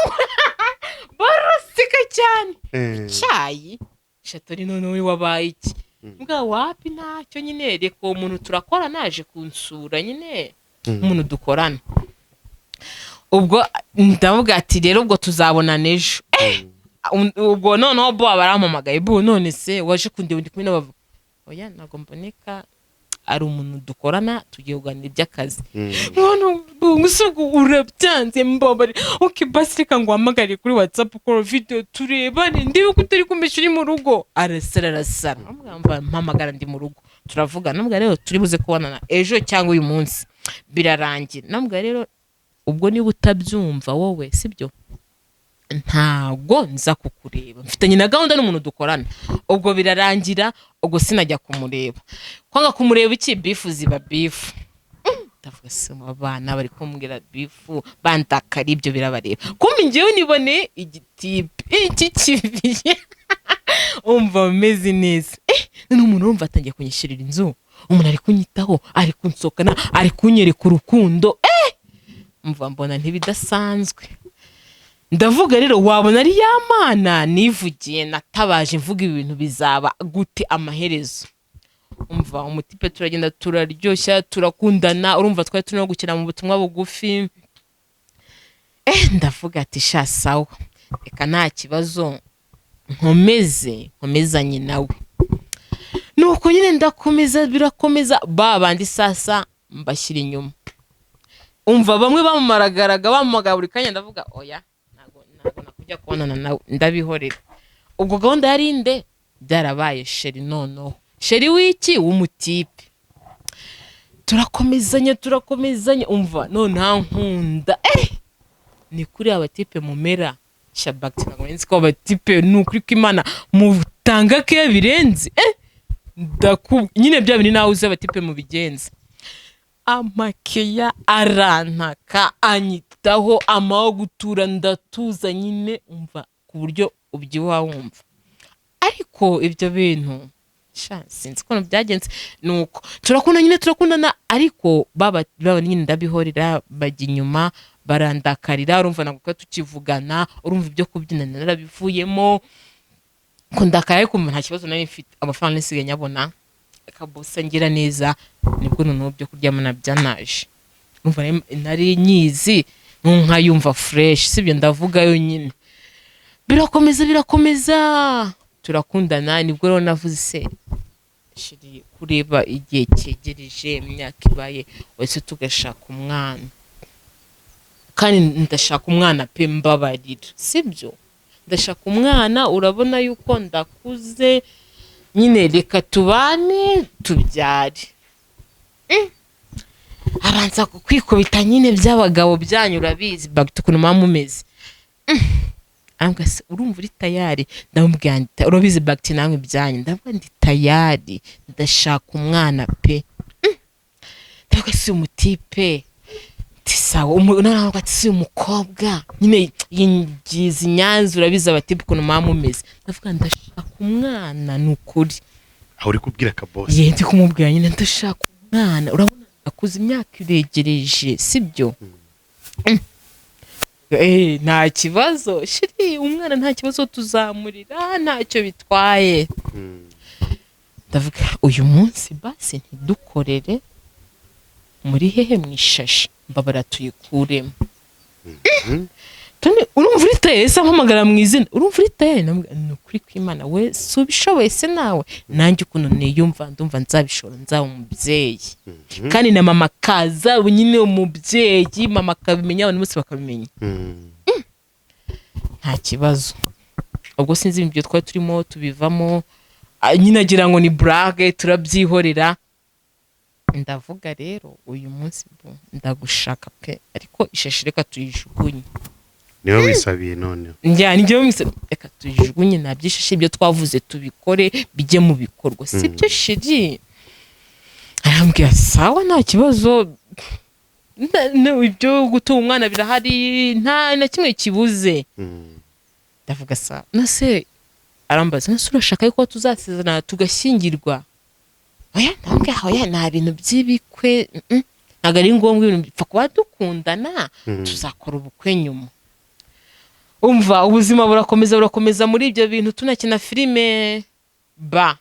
baraseka cyane. Icyayi shatori, noneho wabaye iki? Mbwa wapi, ntacyo nyine, reka uwo muntu turakora naje kunsura nyine. Umuntu dukorana. Ubwo ndavuga ati: "Rero ubwo tuzabonana ejo." Ubwo noneho bo barampamagaye: "Bu, none se waje kundeba, ndi kumwe n'abavuga?" "Oya, ntabwo mboneka, ari umuntu dukorana, tugiye kuganira iby'akazi." Mwana, gusa ubwo urabyanze? Mbabare. Ok, basi reka nguhamagare kuri WhatsApp, kora video turebane, ndebe ko utari kumbesha, uri mu rugo. Arasara, arasara. Amubwira, mpamagara ndi mu rugo, turavugana. Namubwira rero turi buze kubonana ejo cyangwa uyu munsi, birarangira. Namubwira rero ubwo niba utabyumva wowe, sibyo, ntago nza kukureba, mfitanye na gahunda n'umuntu dukorana. Ubwo birarangira, ubwo sinajya kumureba. Kwanga kumureba iki, beef ziba beef. Ndavuga se mu bana bari kumbwira beef, bandakara, ibyo birabareba. Kumbe njyewe niboneye igitipe iki kibiye, umva meze neza. None umuntu urumva atangiye kunyishyurira inzu, umuntu ari kunyitaho, ari kunsohokana, ari kunyereka urukundo. Umva, mbona ntibidasanzwe. Ndavuga rero wabona ari ya Mana nivugiye, natabaje mvuga ibintu bizaba gute amaherezo. Umva, umutipe turagenda, turaryoshya, turakundana. Urumva twari turimo gukina mu butumwa bugufi. Ndavuga ati: "Sha, sawa, reka nta kibazo, nkomeze nkomezanye nawe." Nuko nyine ndakomeza, birakomeza, ba bandi sasa mbashyira inyuma. Umva, bamwe bamumaragaraga, bamuhamagara buri kanya. Ndavuga: "Oya, ntabwo nakujya kubonana nawe." Ndabihorera. Ubwo gahunda yari inde, byarabaye chéri. Noneho chéri w'iki, w'umutipe, turakomezanya, turakomezanya. Umva, noneho nkunda, ni kuri abatipe mumera shabagiti. Ntabwo nzi ko abatipe, ni ukuri kw'Imana mutanga keya birenze. Nyine bya bintu nawe uzi abatipe mubigenza. Amakeya, arantaka, anyitaho, amaho gutura, ndatuza nyine. Umva, ku buryo ubyibuha wumva. Ariko ibyo bintu sha, sinzi ukuntu byagenze. Nuko turakunda nyine, turakundana, ariko baba baba nyine ndabihorera, bajya inyuma barandakarira. Urumva ntabwo twari tukivugana. Urumva ibyo kubyina narabivuyemo, kundakara, ariko nta kibazo nari mfite, amafaranga nisigaye nyabona, akabosa ngira neza. Nibwo noneho byo kuryamana byanaje. Urumva nari nyizi nkayumva fresh, sibyo ndavugayo nyine. Birakomeza, birakomeza, turakundana. Nibwo rero navuze: "Se chéri, kureba igihe cyegereje, imyaka ibaye wese, tugashaka umwana, kandi ndashaka umwana pe, mbabarira, sibyo, ndashaka umwana. Urabona yuko ndakuze nyine, reka tubane tubyare." Abanza kwikubita nyine by'abagabo byanyu, urabizi bagita ukuntu muba mumeze. Arambwira: "Se urumva uri tayari?" Ndamubwira nti: "Urabizi bagiti namwe ibyanyu." Ndavuga: "Ndi tayari, ndashaka umwana pe." Ndavuga: "Si umutipe?" Ati: "Sawa." Noneho ati: "Si umukobwa nyine yingiza inyanza, urabizi abatipe ukuntu muba mumeze." Ndavuga: "Ndashaka umwana, ni ukuri." Aho uri kubwira akabosi? Ye, ndi kumubwira nyine: "Ndashaka umwana, urabona akuze, imyaka iregereje, sibyo?" Nta kibazo chéri, umwana nta kibazo, tuzamurira, ntacyo bitwaye. Ndavuga, uyu munsi basi ntidukorere muri hehe, mu ishashi, mbabara tuyikuremo. Toni, urumva uri tayari se? Ampamagara mu izina, urumva uri tayari? Namubwira, ni ukuri kw'Imana we, si ubishoboye se nawe? Nanjye ukuntu niyumva, ndumva nzabishobora, nzaba umubyeyi, kandi na mama kaza nyine umubyeyi, mama akabimenya, abantu bose bakabimenya. Nta kibazo. Ubwo sinzi ibyo twari turimo tubivamo. Nyine agira ngo ni blague, turabyihorera. Ndavuga rero, uyu munsi bo ndagushaka pe, ariko ishashi reka tuyijugunye. Niwe wisabiye noneho? Njya njyewe mwise, reka tuyijugunye, nabyishishe, ibyo twavuze tubikore, bijye mu bikorwa, sibyo chéri? Arambwira, sawa, nta kibazo. Ibyo gutunga umwana birahari, nta na kimwe kibuze. Ndavuga sawa. Nase arambaza, nase urashaka yuko tuzasezerana tugashyingirwa? Oya, ndamubwira, oya, nta bintu by'ibikwe, ntabwo ari ngombwa, ibintu bipfa kuba dukundana, tuzakora ubukwe nyuma. Umva, ubuzima burakomeza, burakomeza, muri ibyo bintu tunakina filime ba,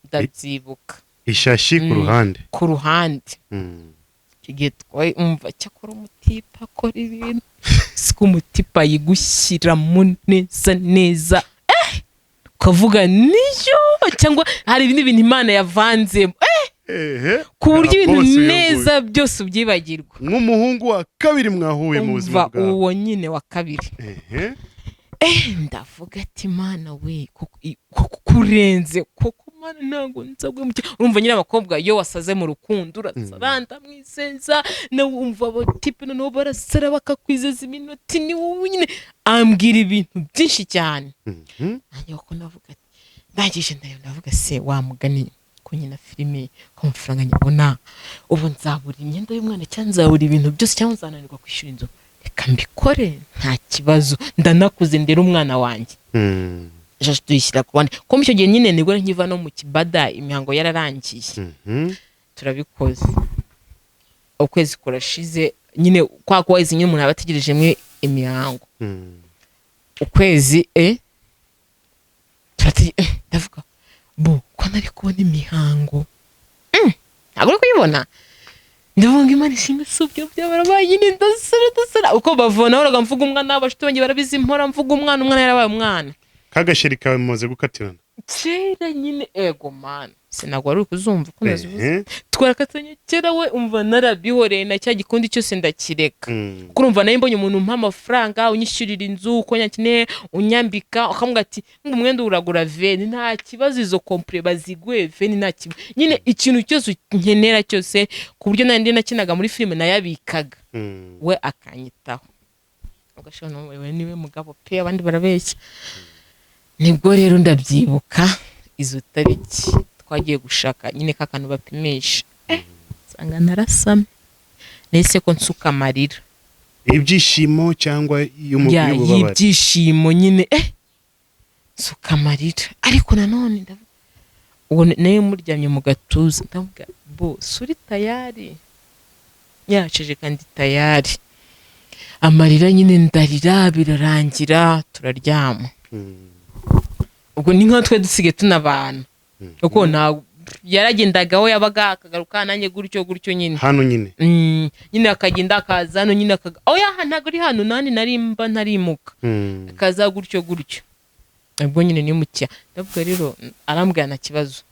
ndabyibuka. Ishashi ku ruhande. Ku ruhande. Icyo gihe twaye, umva, cyakora umutipe akora ibintu, siko umutipe ayigushyiramo neza neza, ukavuga niyo, cyangwa hari ibindi bintu Imana yavanzemo, ku buryo ibintu Bose uyu nguyu. neza byose ubyibagirwa. Nk'umuhungu wa kabiri mwahuye mu buzima Umva, bwawe. uwo nyine wa kabiri. Ndavuga ati, Mana we, koko kurenze, koko Mana, ntabwo nzagwe mu urumva nyine abakobwa iyo wasaze mu rukundo urasara, ndamwizeza nawe, umva abatipe noneho barasara bakakwizeza iminota, ni wowe nyine. Ambwira ibintu byinshi cyane. Nanjye ko navuga ati, ndangije ndareba, ndavuga, se wa mugani ko nyina filime, ko amafaranga nyabona, ubu nzabura imyenda y'umwana, cyangwa nzabura ibintu byose, cyangwa nzananirwa kwishyura inzu? Reka mbikore, nta kibazo, ndanakuze, ndera umwana wanjye. Jaje tuyishyira ku bandi, kuko icyo gihe nyine nibwo nkiva no mu kibada, imihango yararangiye. Turabikoze, ukwezi kurashize nyine, kwa kwezi nyine umuntu aba ategerejemo imihango. Ukwezi ndavuga bo ko nari kubona imihango. Ntabwo uri kuyibona. Ndavuga ngo Imana ishimwe, si ubyo byabarabaye nyine. Ndasara, ndasara uko bavona, nahoraga mvuga umwana, abashuti banjye barabizi, mpora mvuga umwana, umwana yarabaye umwana. Kagasheri kawe mumaze gukatirana? Kera nyine, ego mana, sinagwa wari uri kuzumva ko nazivuze. Twarakatanye kera we, umva, narabihoreye na cya gikundi cyose ndakireka. Kuko urumva nayo mbonye umuntu umpa amafaranga, unyishyurira inzu uko nyakeneye, unyambika, ukamubwira ati ngo umwenda uragura 20, nta kibazo, izo complet baziguhe 20, nta kibazo nyine, ikintu cyose nkenera cyose, ku buryo nandi nakinaga muri filime nayabikaga, we akanyitaho, ugashobora we niwe mugabo pe, abandi barabeshya. Nibwo rero ndabyibuka izo tariki twagiye gushaka nyine ka kantu bapimisha, nsanga narasamye, nahise ko nsuka amarira. Ibyishimo cyangwa Ya, y'ububabare? Y'ibyishimo nyine, nsuka amarira, ariko nanone uwo nawe muryamye mu gatuza, ndavuga bo suri tayari yaceje kandi tayari, amarira nyine ndarira, birarangira, turaryama. Ubwo ni nkaho twe dusigaye tunabana, kuko nta yaragendaga aho yabaga akagaruka, nanjye gutyo gutyo nyine. Hano nyine? Nyine akagenda akaza hano nyine oya, ntabwo ari hano, nani nari mba ntarimuka. Akaza gutyo gutyo, ubwo nyine nimukiya. Ndavuga rero, arambwira nta kibazo,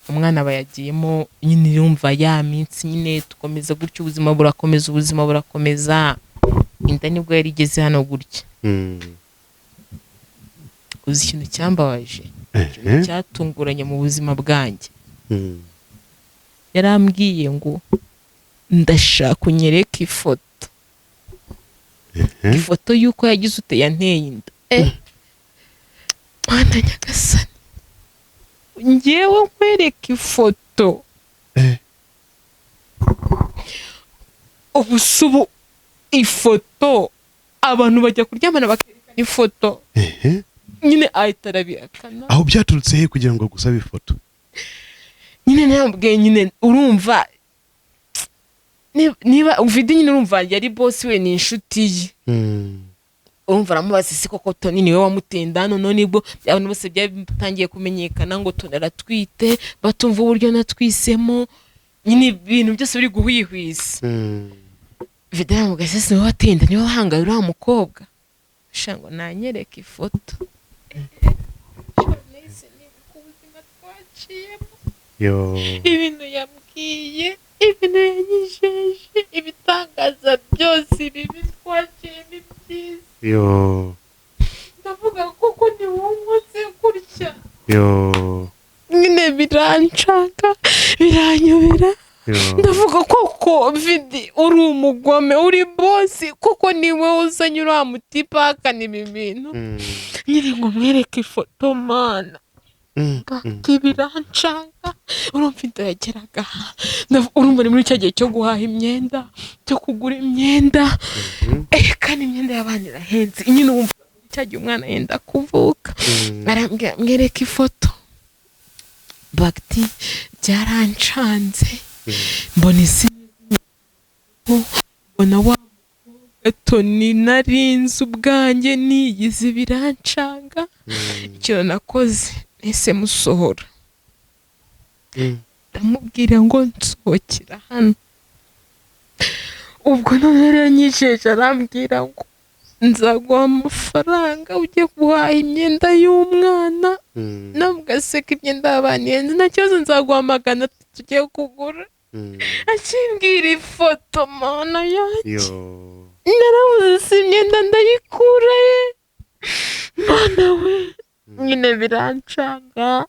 umwana aba yagiyemo nyine, yumva ya minsi nyine tukomeza gutyo, ubuzima burakomeza, ubuzima burakomeza. Inda nibwo yari igeze hano gutya. Uzi ikintu cyambabaje, ikintu cyatunguranye mu buzima bwanjye? Yarambwiye ngo ndashaka unyereke ifoto. Ifoto y'uko yagize ute, yanteye inda. Mana nyagasani, ngewe nkwereka ifoto? Ubu si ubu ifoto, abantu bajya kuryamana bakerekana ifoto? Nyine ahita arabihakana. Aho byaturutse he kugira ngo agusabe ifoto? Nyine ntabwe nyine, urumva. Niba Vidi nyine, urumva yari boss we, ni inshuti ye. Urumva aramubaza: "Ese koko Toni niwe wamutinda?" Noneho nibwo abantu bose byatangiye kumenyekana ngo Toni aratwite, batumva uburyo natwisemo nyine, ibintu byose biri guhwihwisa. Vidi aramubwira: "Ese niwe watinda, niwe wahangaye uriya mukobwa?" Sha, ngo nanyereke ifoto. Nahise nibuka ubuzima twaciyemo, Yo. ibintu yambwiye, ibintu yanyijeje, ibitangaza byose, ibibi twaciyemo, ibyiza. Yo. Ndavuga: "Koko ni wowe unkoze gutya?" Yo. Nyine birancanga, biranyobera. Yo. Ndavuga: "Koko Vidi, uri umugome, uri boss, koko ni wowe uzanye uriya mutipe ahakana ibi bintu?" Nyine ngo mwereke ifoto, mana. Bati birancanga. Urumva inda yageraga aha. Urumva ni muri cya gihe cyo guhaha imyenda, cyo kugura imyenda. Kandi imyenda y'abana irahenze nyine. Wumva cya gihe umwana yenda kuvuka. Arambwira mwereke ifoto. Bagiti byarancanze. Mbona isi, mbona wa mukobwa Toni narinze ubwanjye niyizi, birancanga. Ikintu nakoze, nahise musohora. Ndamubwira ngo nsohokera hano. Ubwo noneho yaranyijeje, arambwira ngo nzaguha amafaranga ujye guhaha imyenda y'umwana. Ntabwo aseka, imyenda y'abana ihenze. "Nta kibazo, nzaguha 300 ugiye kugura." Akimbwira ifoto, mana yanjye, Yo. narabuze si imyenda ndayikura ye? Mana we, nyine birancanga.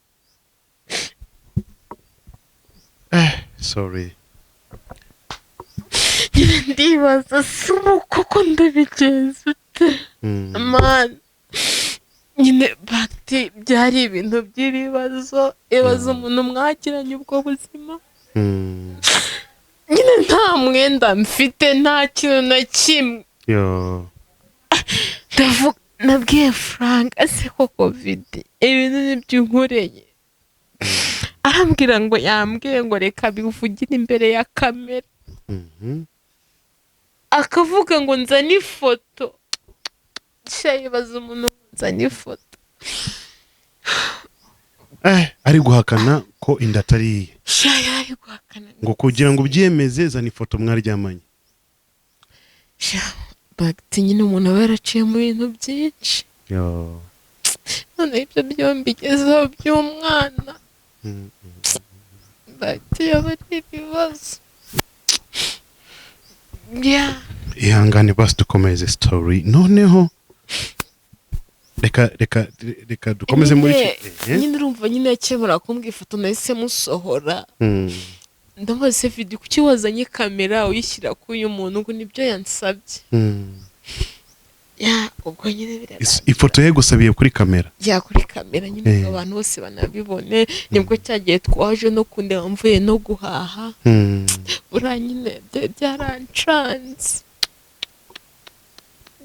Sorry. Nyine ndibaza: si ubu koko ndabigenza ute? Mana nyine, bati byari ibintu by'ibibazo. Ibaza umuntu mwakiranye ubwo buzima. Nyine nta mwenda mfite, nta kintu na kimwe. Yo. Ndavuga, nabwiye Frank: "Ese koko Vidi ibintu nibyo unkoreye?" Arambwira ngo yambwiye ngo reka bivugire imbere ya kamera. Akavuga ngo nzane ifoto. Sha, yibaza umuntu ngo nzane ifoto. Ari guhakana ko inda atari iye? Sha, yari guhakana. Ngo kugira ngo ubyemeze, zana ifoto mwaryamanye. Sha bagiti, nyine umuntu aba yaraciye mu bintu byinshi. Yo. Noneho ibyo byombi bigezeho by'umwana. Bagiti yaba ari ibibazo, yeah. Ihangane basi, dukomeze story noneho. Reka dukomeze muri Nyine- iki. Nyine urumva nyine akemura kumbwira ifoto, nahise musohora. Ndamubaza: "Se Vidi, kuki wazanye kamera uyishyira kuri uyu muntu?" Ngo nibyo yansabye. Ya, ubwo nyine birarangira. Ifoto ye gusabiye kuri kamera? Ya, kuri kamera nyine, ngo abantu bose banabibone. Nibwo cyagiye twaje no kundeba mvuye no guhaha. Buriya nyine byarancanze.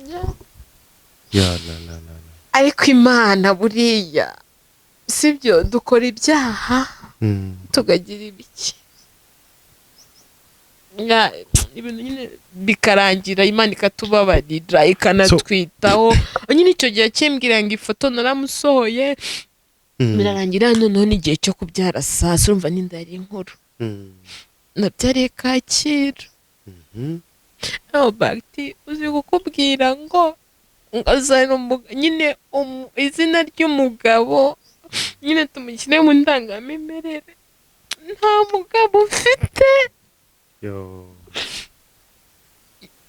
Ya. Ya la la la la. Ariko Imana buriya sibyo, dukora ibyaha, tukagira ibiki. Ya, ibintu nyine bikarangira Imana ikatubabarira, ikanatwitaho nyine. Icyo gihe akimbwira ngo ifoto, naramusohoye. Birarangira. Noneho n'igihe cyo kubyara sasa, urumva n'inda yari inkuru. Nabyariye Kacyiru. Oh, bagiti uzi kukubwira ngo azana nyine izina ry'umugabo nyine tumushyire mu ndangamimerere, nta mugabo ufite. Yo.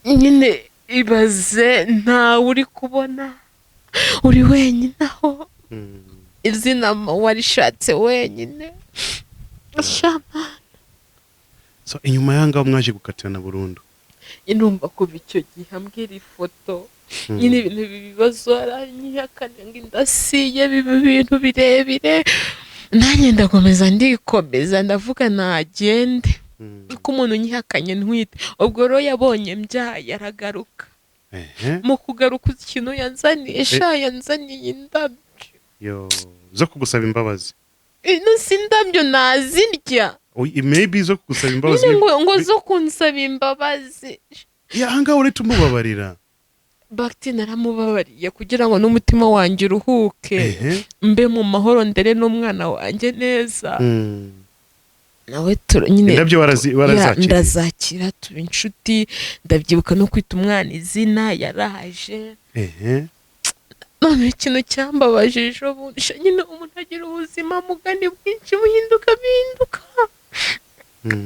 Nyine ibaze, ntawe uri kubona, uri wenyine aho. Izina warishatse wenyine, shama. So inyuma y'ahangaha mwaje gukatirana burundu? Ndumva kuva icyo gihe ambwira ifoto, nyine ibintu ibibazo, aranyihakana ngo indasiye, biba ibintu birebire. Nanjye ndakomeza, ndikomeza, ndavuga nagende, kuko umuntu unyihakanye ntwite. Ubwo rero yabonye mbyaye aragaruka. Mu kugaruka, ikintu yanzaniye, sha, yanzaniye indabyo. Yo, zo kugusaba imbabazi? Ino si indabyo, nazirya. Maybe zo kugusaba imbabazi. Nyine ngo zo kunsaba imbabazi. Yeah, ahangaha urahita umubabarira. Bagiti, naramubabariye kugira ngo n'umutima wanjye uruhuke, mbe mu mahoro, ndere n'umwana wanjye neza. Nawe nyine Indabyo Ya, warazakiriye? Ndazakira, tuba inshuti. Ndabyibuka no kwita umwana izina yaraje. None ikintu cyambabaje ejo bundi sha, nyine umuntu agira ubuzima mugani bwinshi buhinduka bihinduka.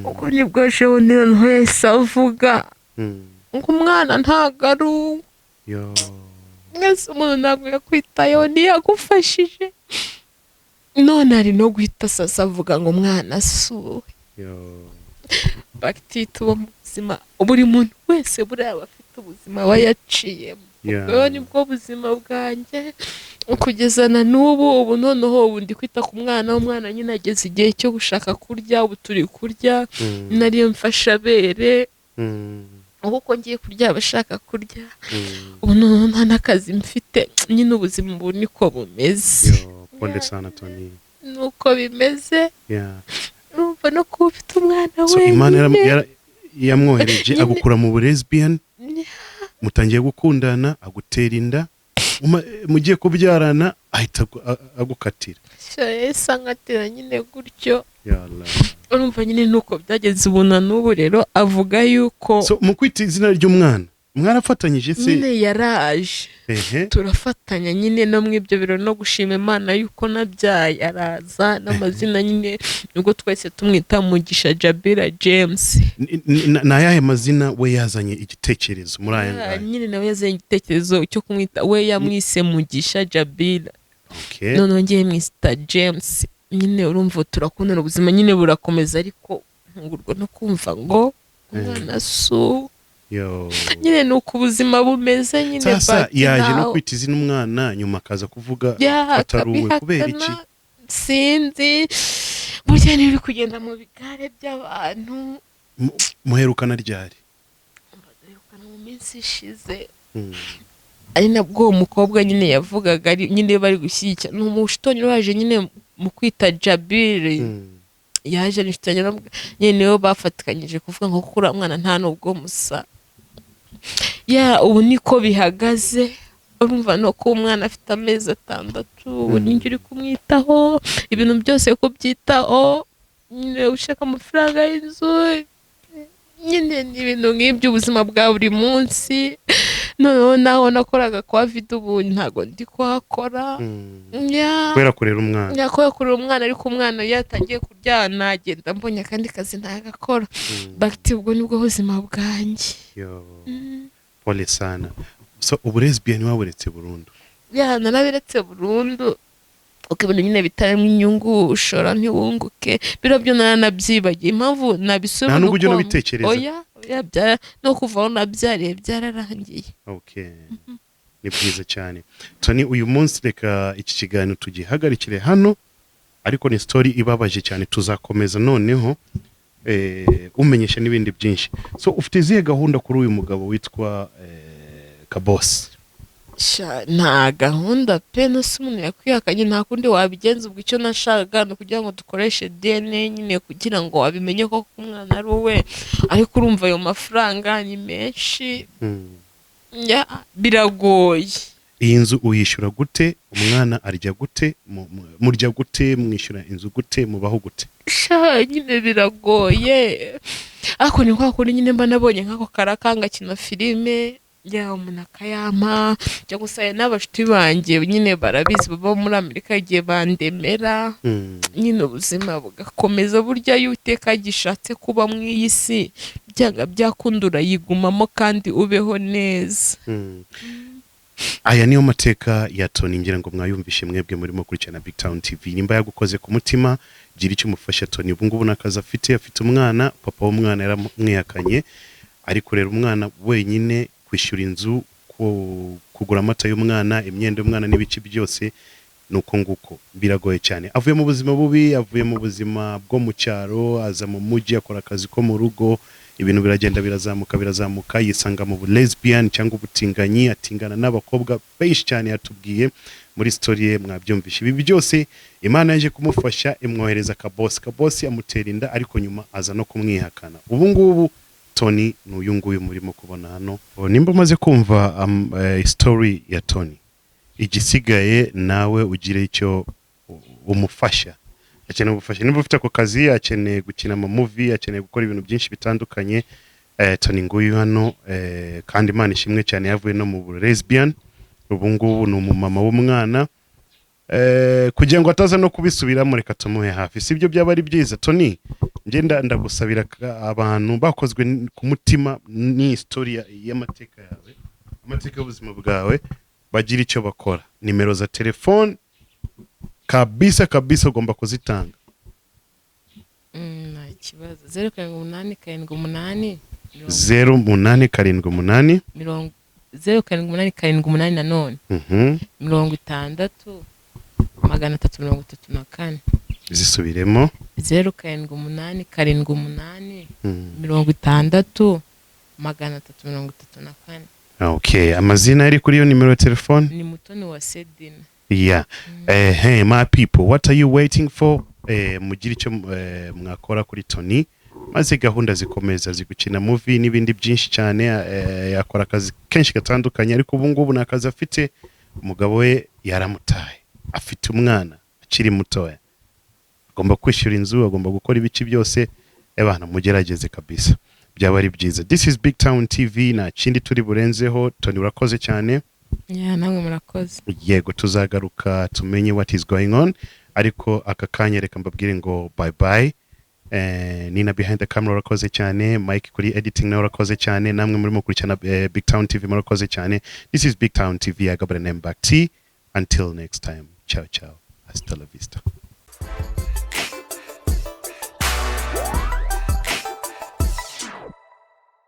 Ubwo nibwo ejo bundi noneho yahise avuga ngo umwana ntabwo ari uwe. Yo. Mwese umuntu ntabwo yakwitayeho, ntiyagufashije, none ari no guhita sasa avuga ngo umwana si uwe. Yo. Bagiti, tuba mu buzima, buri muntu wese buriya aba afite ubuzima aba yaciyemo. Ubwo nibwo buzima bwanjye kugeza na n'ubu. Ubu noneho ubu ndi kwita ku mwana. Umwana nyine ageze igihe cyo gushaka kurya, ubu turi kurya. Nariyo mfashabere. Ubu uko ngiye kurya aba ashaka kurya. Ubu noneho nta n'akazi mfite nyine, ubuzima ubu niko bumeze. Yo, pole sana, Tony. Nuko bimeze. Urumva no kuba ufite umwana So Imana wenyine. yamwohereje agukura mu bulesbian, mutangiye gukundana, agutera inda, mugiye kubyarana ahita agukatira. Sha, yahise ankatira nyine gutyo. Ya Allah. Urumva nyine nuko byageze. Ubu na n'ubu rero avuga yuko So mu kwita izina ry'umwana mwarafatanyije se? Nyine yaraje, turafatanya nyine no mu ibyo birori no gushima Imana yuko nabyaye, araza n'amazina nyine nubwo twese tumwita Mugisha Jabira James. Ni ayahe mazina we yazanye igitekerezo muri aya ngaya? Nyine nawe yazanye igitekerezo cyo kumwita, we yamwise Mugisha Jabira. Noneho ngiye mwita James. Nyine urumva turakundana, ubuzima nyine burakomeza, ariko ntungurwa no kumva ngo umwana si uwe. Yo. Nyine ni uko ubuzima bumeze nyine. Sasa Bati yaje no kwita izina umwana, nyuma akaza kuvuga atari uwe, kubera iki? Akabihakana. Sinzi, burya niba uri kugenda mu bigare by'abantu. Muherukana ryari? Duherukana mu minsi ishize, ari nabwo uwo mukobwa nyine yavugaga ari nyine bari gushyigikira, ni umushitonyi waje nyine mu kwita Jabiri. Yaje ari inshuti yanjye, nyine niwe bafatikanyije kuvuga ngo kuri uriya mwana nta nubwo musa. Ya, ubu niko bihagaze. Urumva no kuba umwana afite amezi 6, ubu ninjye uri kumwitaho, ibintu byose kubyitaho nyine, ushaka amafaranga y'inzu, nyine ni ibintu nk'ibyo, ubuzima bwa buri munsi. Noneho naho nakoraga kwa vida, ubu ntabwo ndi kuhakora. Ya. Kubera kurera umwana. Yakora kurera umwana, ariko umwana iyo yatangiye kurya nagenda mbonye akandi kazi ntagakora. Bagiti, ubwo nibwo buzima bwanjye. Yo. Pole sana. So ubu lesbian waburetse burundu? Ya, narabiretse burundu, uko ibintu nyine bitarimo inyungu, ushora ntiwunguke, biriya byo naranabyibagiye. Impamvu nabisubira Nta nubwo ujya nuko unabitekereza? Oya oya, no kuva aho nabyariye byararangiye. Okay, ni byiza cyane, Tony. Uyu munsi reka iki kiganiro tugihagarikire hano, ariko ni story ibabaje cyane. Tuzakomeza noneho umenyesha n'ibindi byinshi. So ufite izihe gahunda kuri uyu mugabo witwa Kabosi? Sha, nta gahunda pe. No se umuntu yakwihakanye, nta kundi wabigenza. Ubwo icyo nashakaga ni ukugira ngo dukoreshe DNA nyine, kugira ngo abimenye ko umwana ari uwe, ariko urumva ayo mafaranga ni menshi. Ya, biragoye. Iyi nzu uyishyura gute? Umwana arya gute? Murya gute? Mwishyura inzu gute? Mubaho gute? Sha, nyine biragoye, ariko ni kwa kundi nyine mba nabonye nk'ako karaka ngakina filime, ya, umuntu akayampa, cyangwa se n'abashuti banjye nyine barabizi baba muri Amerika, igihe bandemera. Nyine ubuzima bugakomeza. Burya iyo Uwiteka gishatse kuba mu iyi si, byanga byakunda urayigumamo kandi ubeho neza. Aya niyo mateka ya Tony. Ngira ngo mwayumvishe mwebwe murimo kurikirana Big Town TV. Nimba yagukoze ku mutima, gira icyo umufasha Tony. Ubu ngubu n'akazi afite, afite umwana, papa w'umwana yaramwihakanye, ari kurera umwana wenyine, kwishyura inzu, kugura amata y'umwana, imyenda y'umwana n'ibiki byose, ni uko nguko, biragoye cyane. Avuye mu buzima bubi, avuye mu buzima bwo mu cyaro, aza mu mujyi, akora akazi ko mu rugo, ibintu biragenda birazamuka birazamuka, yisanga mu lesbian cyangwa ubutinganyi, atingana n'abakobwa benshi cyane yatubwiye. Muri story ye mwabyumvishe. Ibi byose Imana yaje kumufasha, imwohereza Kabosi. Kabosi amutera inda, ariko nyuma aza no kumwihakana. Ubu ngubu Tony ni uyu nguyu murimo kubona hano. Nimba umaze kumva story ya Tony, igisigaye nawe ugire icyo umufasha. Akeneye ubufasha. Niba ufite ako kazi, akeneye gukina ama movie, akeneye gukora ibintu byinshi bitandukanye. Tony nguyu hano. Kandi Imana ishimwe cyane, yavuye no mu lesbian, ubu ngubu ni umumama w'umwana. Kugira ngo ataza no kubisubiramo, reka tumuhe hafi. Sibyo byaba ari byiza? Tony, ngenda ndagusabira, abantu bakozwe ku mutima n'iyi story y'amateka yawe, amateka y'ubuzima bwawe, bagira icyo bakora. Nimero za telefone kabisa kabisa ugomba kuzitanga. Nta kibazo. 0787 0878. 07878 nanone 60 334. Zisubiremo. 07878 60 334. Okay, amazina ari kuri iyo nimero ya telefone? Ni Mutoni wa Sedina. Yeah. Hey, my people, what are you waiting for? Mugire icyo mwakora kuri Tony, maze gahunda zikomeza zigukina movie n'ibindi byinshi cyane. Yakora akazi kenshi gatandukanye, ariko ubu ngubu nta kazi afite. Umugabo we yaramutaye, afite umwana akiri mutoya, agomba kwishyura inzu, agomba gukora ibice byose. Ebana, mugerageze kabisa, byaba ari byiza. This is Big Town TV, nta kindi turi burenzeho. Tony, urakoze cyane. Yeah, namwe murakoze. Yego, tuzagaruka tumenye what is going on, ariko aka kanya reka mbabwire ngo bye bye. Nina behind the camera, urakoze cyane. Mike kuri editing nawe urakoze cyane. Namwe murimo gukurikirana Big Town TV, murakoze cyane. This is Big Town TV. I got the name back T. Until next time, ciao ciao, hasta la vista.